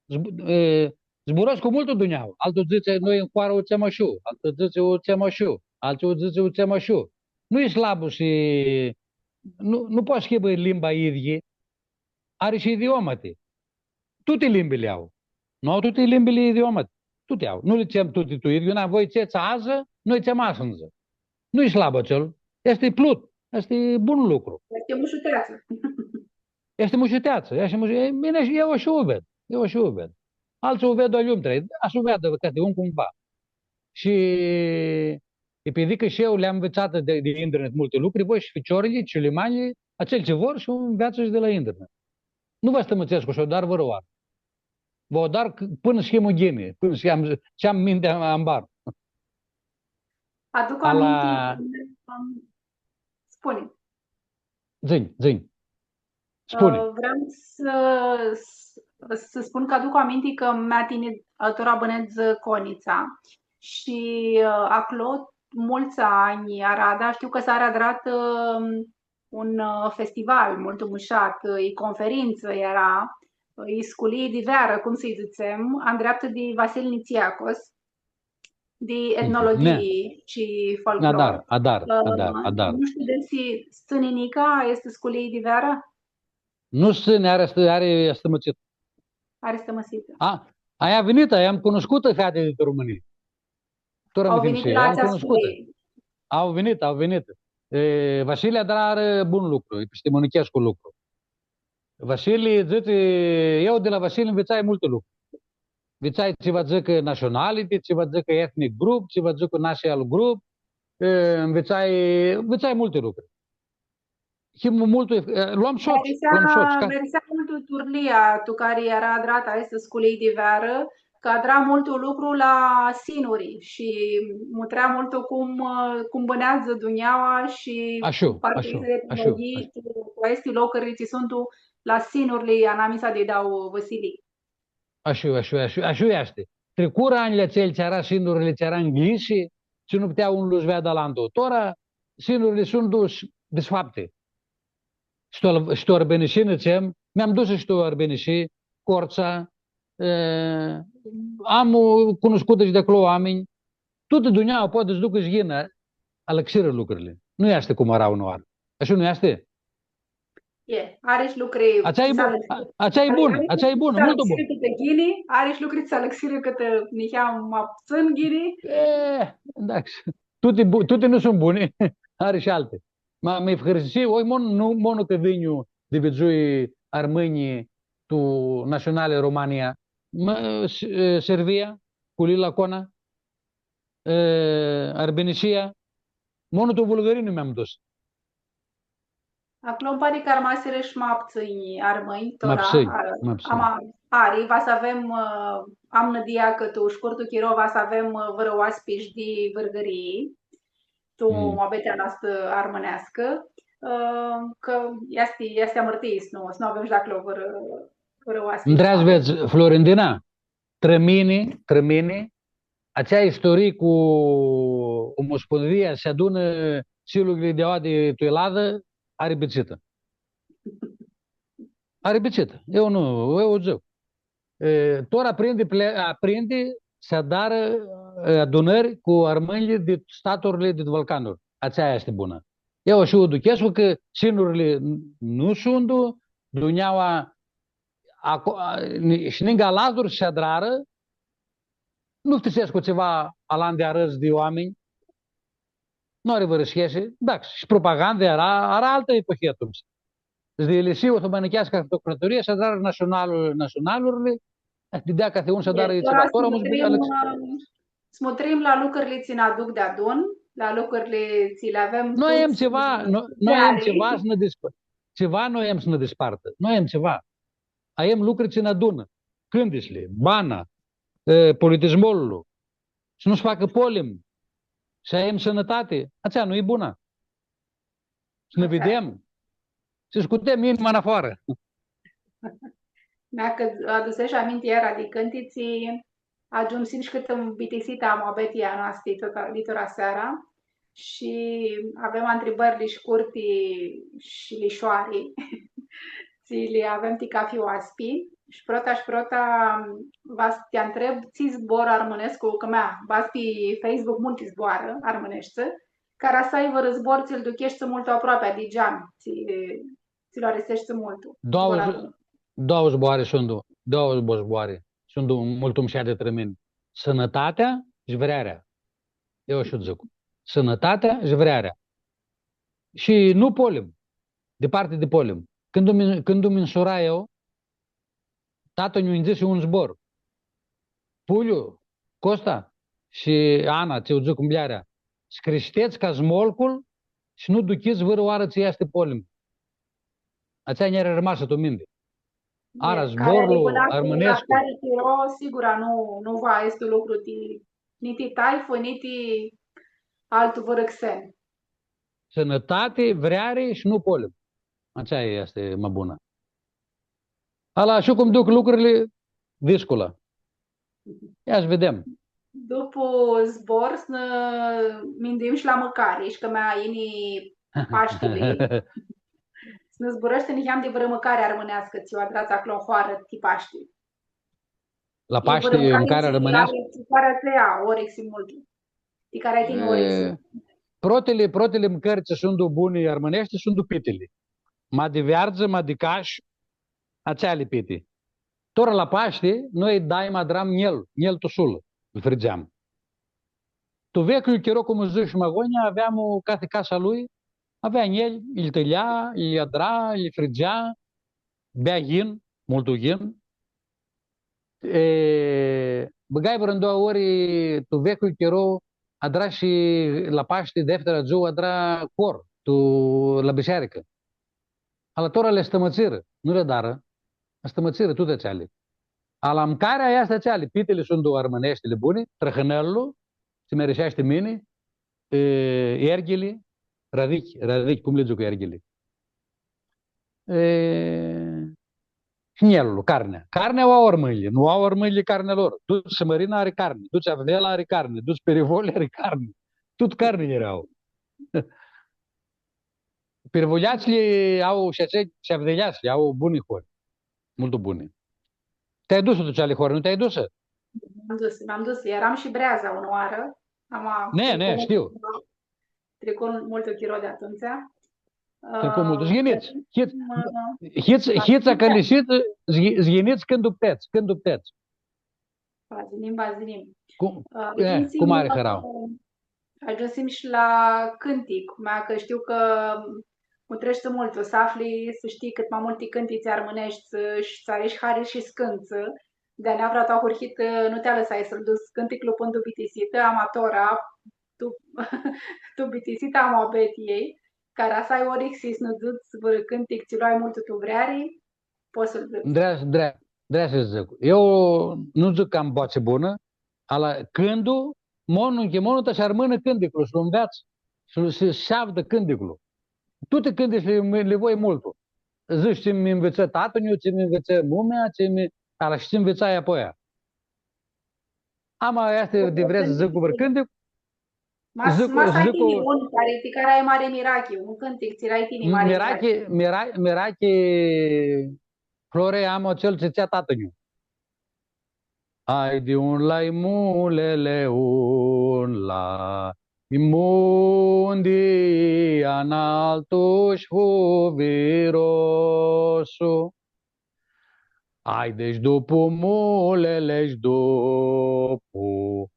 zb-, e, zburãscu cu multu dunjaua. Altu dzãtsi, noi tu hoarã u dzãtsem ashu, altu dzãtsi u dzãtsem ashu, altu dzãtsi u dzãtsem ashu. Nu-i slabu shi nu, nu poati s-hibã limba idyi, ari shi idiomati. Tuti limbili au. Nu au tuti limbili idiomati? Tuti au. Nu li dzãtsem tuti tu idyiu, na, voi dzãtsets adzã, noi dzãtsem asãndzã. Nu-i slab atsel. Easti plut. Easti bun lucru. Easti mushuteatsã. Easti mushuteatsã. Easti mushu-, e, mini, eu ashi u ved. Eu ashi u ved. altsã u ved aljumtrea. A s-u veadã cati un cum va. Shi epidi cã shi eu li-am nvitsatã di, di internet multi lucri, voi shi ficiorlji, ciulimanjlji, atselj tsi vor s-u nveatsã shi di la internet. Nu va s-tãmãtsescu s-u dar vãrãoarã. Va u dar c-, pãnã s-hiu ghini, pãnã s-am, s-am mintea ambar. Aduc aminti, spuni. Dzã-nj, dzã-nj. Spuni. Ã, vream s-, s-, s-spun cã aduc aminti cã mea tini, ã, tora bãnedz Conitsa shi, ã, aclo multsã anj aradã, shtiu cã s-ari adrat, ã, un, ã, festival multu mushat, ã, i conferentsã eara, ã, i sculii di vearã, cum s-dzãtsem, andreaptã di Vasil Nitsiacos, di etnologhii shi folclor. Adar, adar, adar, adar. Nu shtiu desi s-tsãni nica aestã sculii di vearã? Nu s-tsãni, ari, ari, ari stãmãtsitã. Ari stãmãtsitã. A, aia vinitã, aia am cunuscutã feati di Romãnii. Tora mi thimisii, am cunuscutã. Au vinitã. Au vinitã, au vinitã. E, Vasili adarã bun lucru, epistimionichescu lucru. Vasili dzãtsi, eu di la Vasili nvitsai multi lucri. Nvitsai tsi va dzãcã nationality, tsi va dzãcã ethnic group, tsi va dzãcã national group, e, nvitsai, nvitsai multi lucri. Shi mu-, multu, e, loam sots, loam sots, ca mi arisea multu turlia tu cari eara adratã aestã sculii di vearã, cã adra multu lucru la sinuri shi mutrea multu cum, cum bãneadzã dunjaua shi partea aestã di etnologhii cu aesti locuri tsi suntu la sinurli anamisa di dauã vãsilii. Ashã, ashã, ashã, ashã easti. Tricurã anjlji atselj tsi eara sinurli, tsi eara ngljishi, tsi nu putea un lu s-veadã alantu. Tora, sinurli suntu s-, disfapti. Shi tu Al-, shi tu Arbinishi, dzãtsem, mi-am dus shi tu Arbinishi, Cortsa, e, am, ã, cunuscutã shi di aclo oaminj. Tutã dunjaua poati s-ducã shi yinã, alãxirã lucrili. Nu easti cum eara unãoarã. Ashã nu easti? E, ari shi lucri. Atsea e bun, atsea e bun, atsea e bun, multu bun. Cãtã ghini, ari shi lucri tsi alãxirã cãtã niheam ma putsãn ghini. E, da. Tuti bu-, tuti nu suntu buni, ari shi alti. Ma mi fãrsisi, oi, mon-, nu, monu cã vinj di vidzui armãnjlji tu nationali Romania, ma, S-, e, Serbia, cu Lila Cona, e, Arbinishia, monu tu Vulgãrii nu mi-am dus. Aclo nji pari cã armasirã shi ma putsãnj armãnj, tora, ma putsãnj, a, ma putsãnj. Ama, ari, va s-avem, ã, am nãdia cã tu shcurtu chiro va s-avem, ã, vãrã oaspi shi di Vãrgãrii, tu muabetea noastrã armãneascã, ã, cã easti, easti amãrtii s-nu, s-nu avem shi di aclo vãrã, vãrã oaspi. Ndreadzã, vedz, Florentina? Trã mini, trã mini, atsea istorii cu Omospundia s-adunã silugli di aoa di tu Eladã, ari bitsitã. Ari bitsitã. Eu nu, eu u dzãc. E, tora prindi ple-, a, prindi s-adarã, e, adunãri cu armãnjlji di staturli di Balcanuri. Atsea easti bunã. Eu ashã u duchescu cã sinurli n-, nu suntu, dunjaua aco-, a, ni-, shi ningã Lazuri s-adrarã, nu ftisescu tsiva alandi arãdz di oaminj, nu ari vãrã shesi, da, shi propaganda eara, eara altã epohii atumtsea. Di Elisiu, Otomanãcheasca Autocratorie, s-adrarã nationalul-, nationalurli, e, didea cathi un s-adarã tsiva, tora, tora, s-mutrim, ã, s-mutrim la lucrili tsi nã aduc deadun, la lucrili tsi li avem. Noi avem tsiva, noi, noi avem tsiva s-nã disp-, tsiva noi avem s-nã dispartã. Noi avem tsiva. Avem lucri tsi nã adunã. Cãntitsli, bana, e, politismolu. S-nu s-facã polim. S-avem sãnãtati. Atsea nu-i bunã. S-nã videm. S-scutem inima nafoarã. Mea, cã adusesh aminti iara di cãntitsi, agiumsim shi cãtã bitisita a muabetii a noastã di tora, di tora seara. Shi avem ntribãrli shcurti shi lishoari, tsi li avem ti cafi oaspi. Shi prota shi prota, va s-ti ntreb, tsi zbor armãnescu, cã mea, va s-ti Facebook multi zboarã armãneshti, cara s-ai vãrã zbor tsi-l ducheshti multu aproapea di gean, tsi, tsi lu ariseshti multu. Doauã, doauã zboarã suntu, doauã zbo-, zboarã suntu multu mushati trã mini. Sãnãtatea shi vrearea. Eu ashã dzãc. Sãnãtatea shi vrearea. Shi nu polim. Diparti di polim. Cãndu mi, cãndu mi nsurai eu, tata nj-u dzãsi un zbor. Puliu, Costa shi Ana, tsi u dzãc, muljarea, s-crishtets ca smolcul shi nu duchits vãrãoarã tsi easti polim. Atsea nj-ari armasã tu minti. Ara, zborlu armãnescu. Cari chiro, sigura nu, nu va easti lucru ti, ni ti taifã, ni ti altu vãrã xen. Sãnãtati, vreari shi nu polim. Atsea easti ma bunã. Ala, ashi cum duc lucrili, discula. Ia s-videm. Dupu zbor, s-nã minduim shi la mãcari, shi cã mea yini Pashtili. S-nã zburãshti niheam di vãrã mãcari armãneascã, tsi u adrats aclo tu hoarã ti Pashti. La Pashti, mãcari armãneascã? Tsi cari tsi ia, orixi multu. Ti cari ai tini orixi? E, protili, protili mãcãri tsi suntu buni armãneshti, suntu pitili. Ma di veardzã, ma di cash, atseali piti. Tora la Pashti, noi daima adram njel, njel tu sulã, lu fridzeam. Tu veclju chiro, cum dzãsh ma agonja, aveam, cathi casa lui avea njel, lji tãlja, lji adra, lji fridzea, bea yin, multu yin. E, bãgai vãrã doauã ori, tu veclju chiro, adra shi la Pashti, deftera dzuã, adra cor, tu, la bisearicã. Ala tora li stãmãtsirã, nu li adarã, stãmãtsirã tuti atseali. Ala mãcarea easti atseali, pitili suntu armãneshtili buni, trãhãnãlu, tsi mi ariseashti mini, e, erghili, radichi, radichi, cum li dzãc erghili? E, shi njelu, carnea. Carnea u au armãnjlji, nu au armãnjlji carnea lor. Duts Sãmãrina ari carni, duts Avdela ari carni, duts Pirivoli ari carni. Tut carni eara. Pirivuljatslji au shi atselj, shi avdiljatslji au buni hori. Multu buni. Ti-ai dusã tu atseali hori, nu ti-ai dusã? M-am dus, m-am dus. Eram shi Breaza unãoarã. Ama, ne, ne, shtiu. Tricu multu chiro di atumtsea. Tricu multu. Ã, s-yinits. Hits, hits, hits, cã nishit, s-yinits cãndu putets, cãndu putets. Va s-yinim, va s-yinim. Cum, ã, e, cum ari hãrauã? Agiumsim shi la cãntic, mea cã shtiu cã mutreshti multu, s-afli, s-shtii cãt ma multi cãntitsi armãneshti, shi tsã ari shi hari shi s-cãntsã. Di-aneavra tu ahurhitã, nu ti alãsai s-lu duts cãnticlu pãnã tu bitisitã, ama tora, tu, tu bitisita a muabetiljei, cara s-ai orixi s-nã duts vãrã cãntic tsi lu ai multu tu vreari, pots s-lu duts. Drea, drea, drea s-dzãc. Eu nu dzãc cã am boatsi bunã, ala cãndu, monu, nchi monu, ta s-armãnã cãnticlu, s-lu nveatsã, s-lu, s-, s-avdã cãnticlu. Tuti cãntitsli li, li voi multu. Dzãc, tsi mi nvitsã tatã-nju, tsi mi nvitsã mumea, tsi mi, ala shi tsi nvitsai apoia. Ama easti di vrea s-dzãc cu vãr cãntic, Ma s-, dzãc, ma s-ai dzãc tini cu un cari, ti cari ai mari mirachi, un cãntic, tsi ai tini mari mirachi. Mirachi, mira-, mirachi, Flore, am atsel tsi dzãtsea tatã-nju. Ai di un lai mulele, un lai mundi, analtu shi huvirosu. Ai di-sh dupu mulele sh-, dupu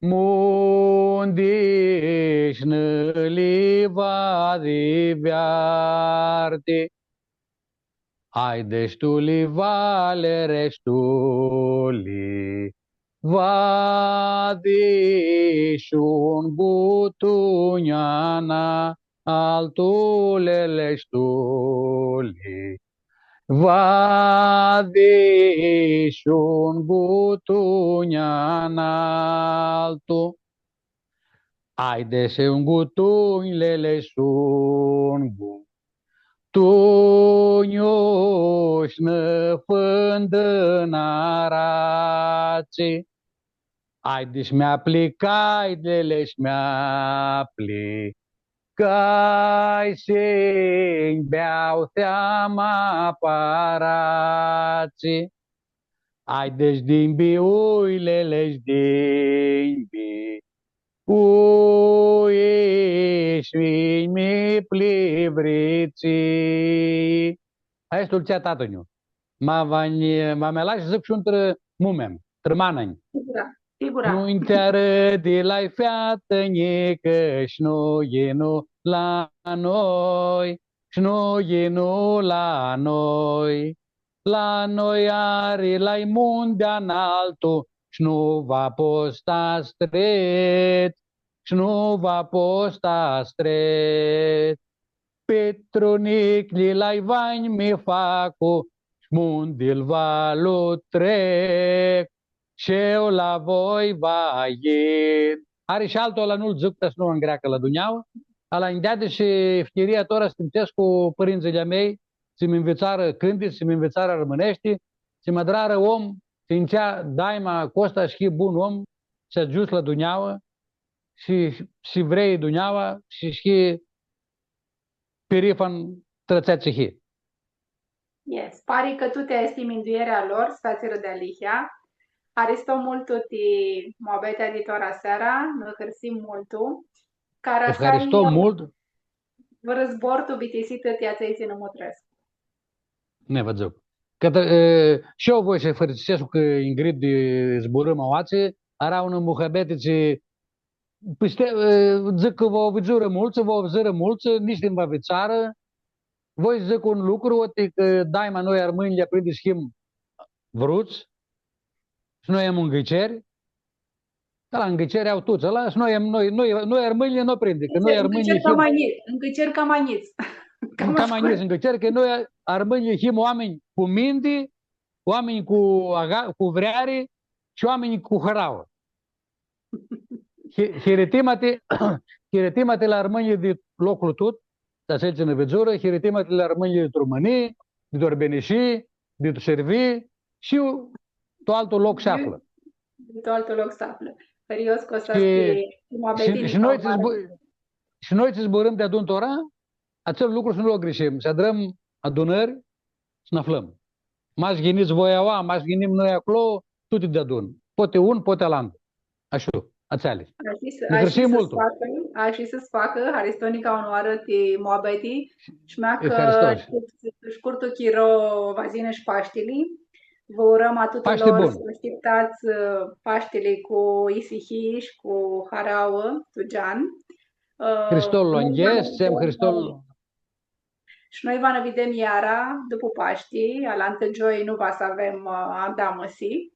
mundi sh-nã livadi veardi. Ai di-sh tu livale re sh-tu livadi sh-un gutunj analtu lele sh-tu li- vadi sh-un gutunj analtu. Ai di-sh un gutunj lele sh-un gutunj sh-nã fãndã nã aratsi. Ai di-sh mi aplicai lele sh-mi-apli- cai s-nj-beau seama paratsi. Ai di-sh dimbi uilele sh-dimbi ui sh-mi plivritsi. Aestã u dzãtsea tatã-nju. Ma va nj-, va mi alash s-dzãc shi un trã mumea, trã mana-nj. Sigura, sigura. Nu-nj ti arãdi lai featã njicã, sh-nu yinu la noi, sh-nu yinu la noi. La noi ari lai munti analtu, sh-nu va pots s-ti astrets, sh-nu va pots s-ti astrets. Petru Niclji la Ivanj mi facu, sh-muntili va lu trec, sh-eu la voi va yin. Ari shi altu, ala nu-l dzãc, ta s-nu angreacã la dunjaua, ala nj-deadi shi fchiria tora s-ti nvitsescu pãrintsãlj a mei, tsi mi nvitsarã cãntitsi, tsi mi nvitsarã armãneshti, tsi mi adrarã om, tsi nj-dzãtsea daima, Costa, shi hii bun om, shi agiuts la dunjaua, shi, shi vrei dunjaua, shi, shi hii pirifan trã atsea tsi hii. Yes, pari cã tuti aesti mindueri a lor s-featsirã dealihea. Haristo multu ti muabetea di tora seara, nã hãrsim multu. Cara s-ai, efharisto multu. Vãrã zbor tu bitisitã ti atselj tsi nã mutrescu. Ne, va dzãc. Cã, e, shi eu voi s-hãristisescu cã Ingrid, e, zburãm aoatsi, eara unã muhabeti tsi Pistipsescu, e, dzãc cã va u vidzurã multsã, va u vidzurã multsã, nitsi nu va vitsarã. Voi s-dzãc un lucru, oti cã daima noi armãnjlji prindi s-him vruts, shi noi am ngãceri, cã la ngãceri au tuts, ãla, shi noi am, noi, noi, noi armãnjlji nu prindi, cã noi armãnjlji him cama njits, ngãceri cama njits. Cama njits, ngãceri, cã noi armãnjlji him oaminj cu minti, oaminj cu aga-, cu vreari shi oaminj cu harauã. Hi-, hiritimati, hiritimati la armãnjlji di loclu tut, di atselj tsi nã vidzurã, hiritimati la armãnjlji di Rumãnii, di Arbinishii, di Sãrbii shi tu altu loc s-aflã. Di tu altu loc s-aflã. Hãrios, Costa, shi, shi, shi noi tsi zbu-, shi noi tsi zburãm deadun tora, atsel lucru s-nu lu agãrshim, s-adrãm adunãri, s-nã aflãm. Mash yinits voi aua, mash yinim noi aclo, tuti deadun. Poti un, poti alantu. Ashã, atseali. Ashi s-, nã hãrsim multu. Ashi s-facã, ashi s-facã, haristo nica unãoarã ti muabeti, shi mea cã shcurtu chiro va s-yinã shi Pashtili. Vã urãm a tutulor s-ashtiptats, ã, Pashtili cu isihii shi cu harauã, tu gean. Ã, Hristolu anghestsem, Hristolu. Shi noi va nã videm iara dupu Pashti, alantã gioi nu va s-avem, ã, andamãsi.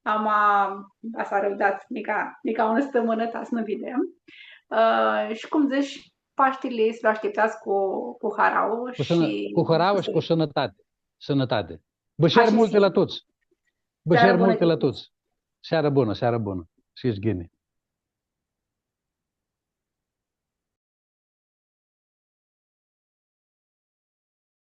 Ama va s-arãvdats nica, nica unã stãmãnã ta s-nã videm. Ã, shi cum dzãts, Pashtili s-lu ashtiptats cu, cu harauã shi cu sãnã-, cu harauã shi cu sãnãtati. Sãnãtati. Bãseri multi la tuts. Bãseri multi la tuts. Searã bunã, searã bunã. S-hits ghini.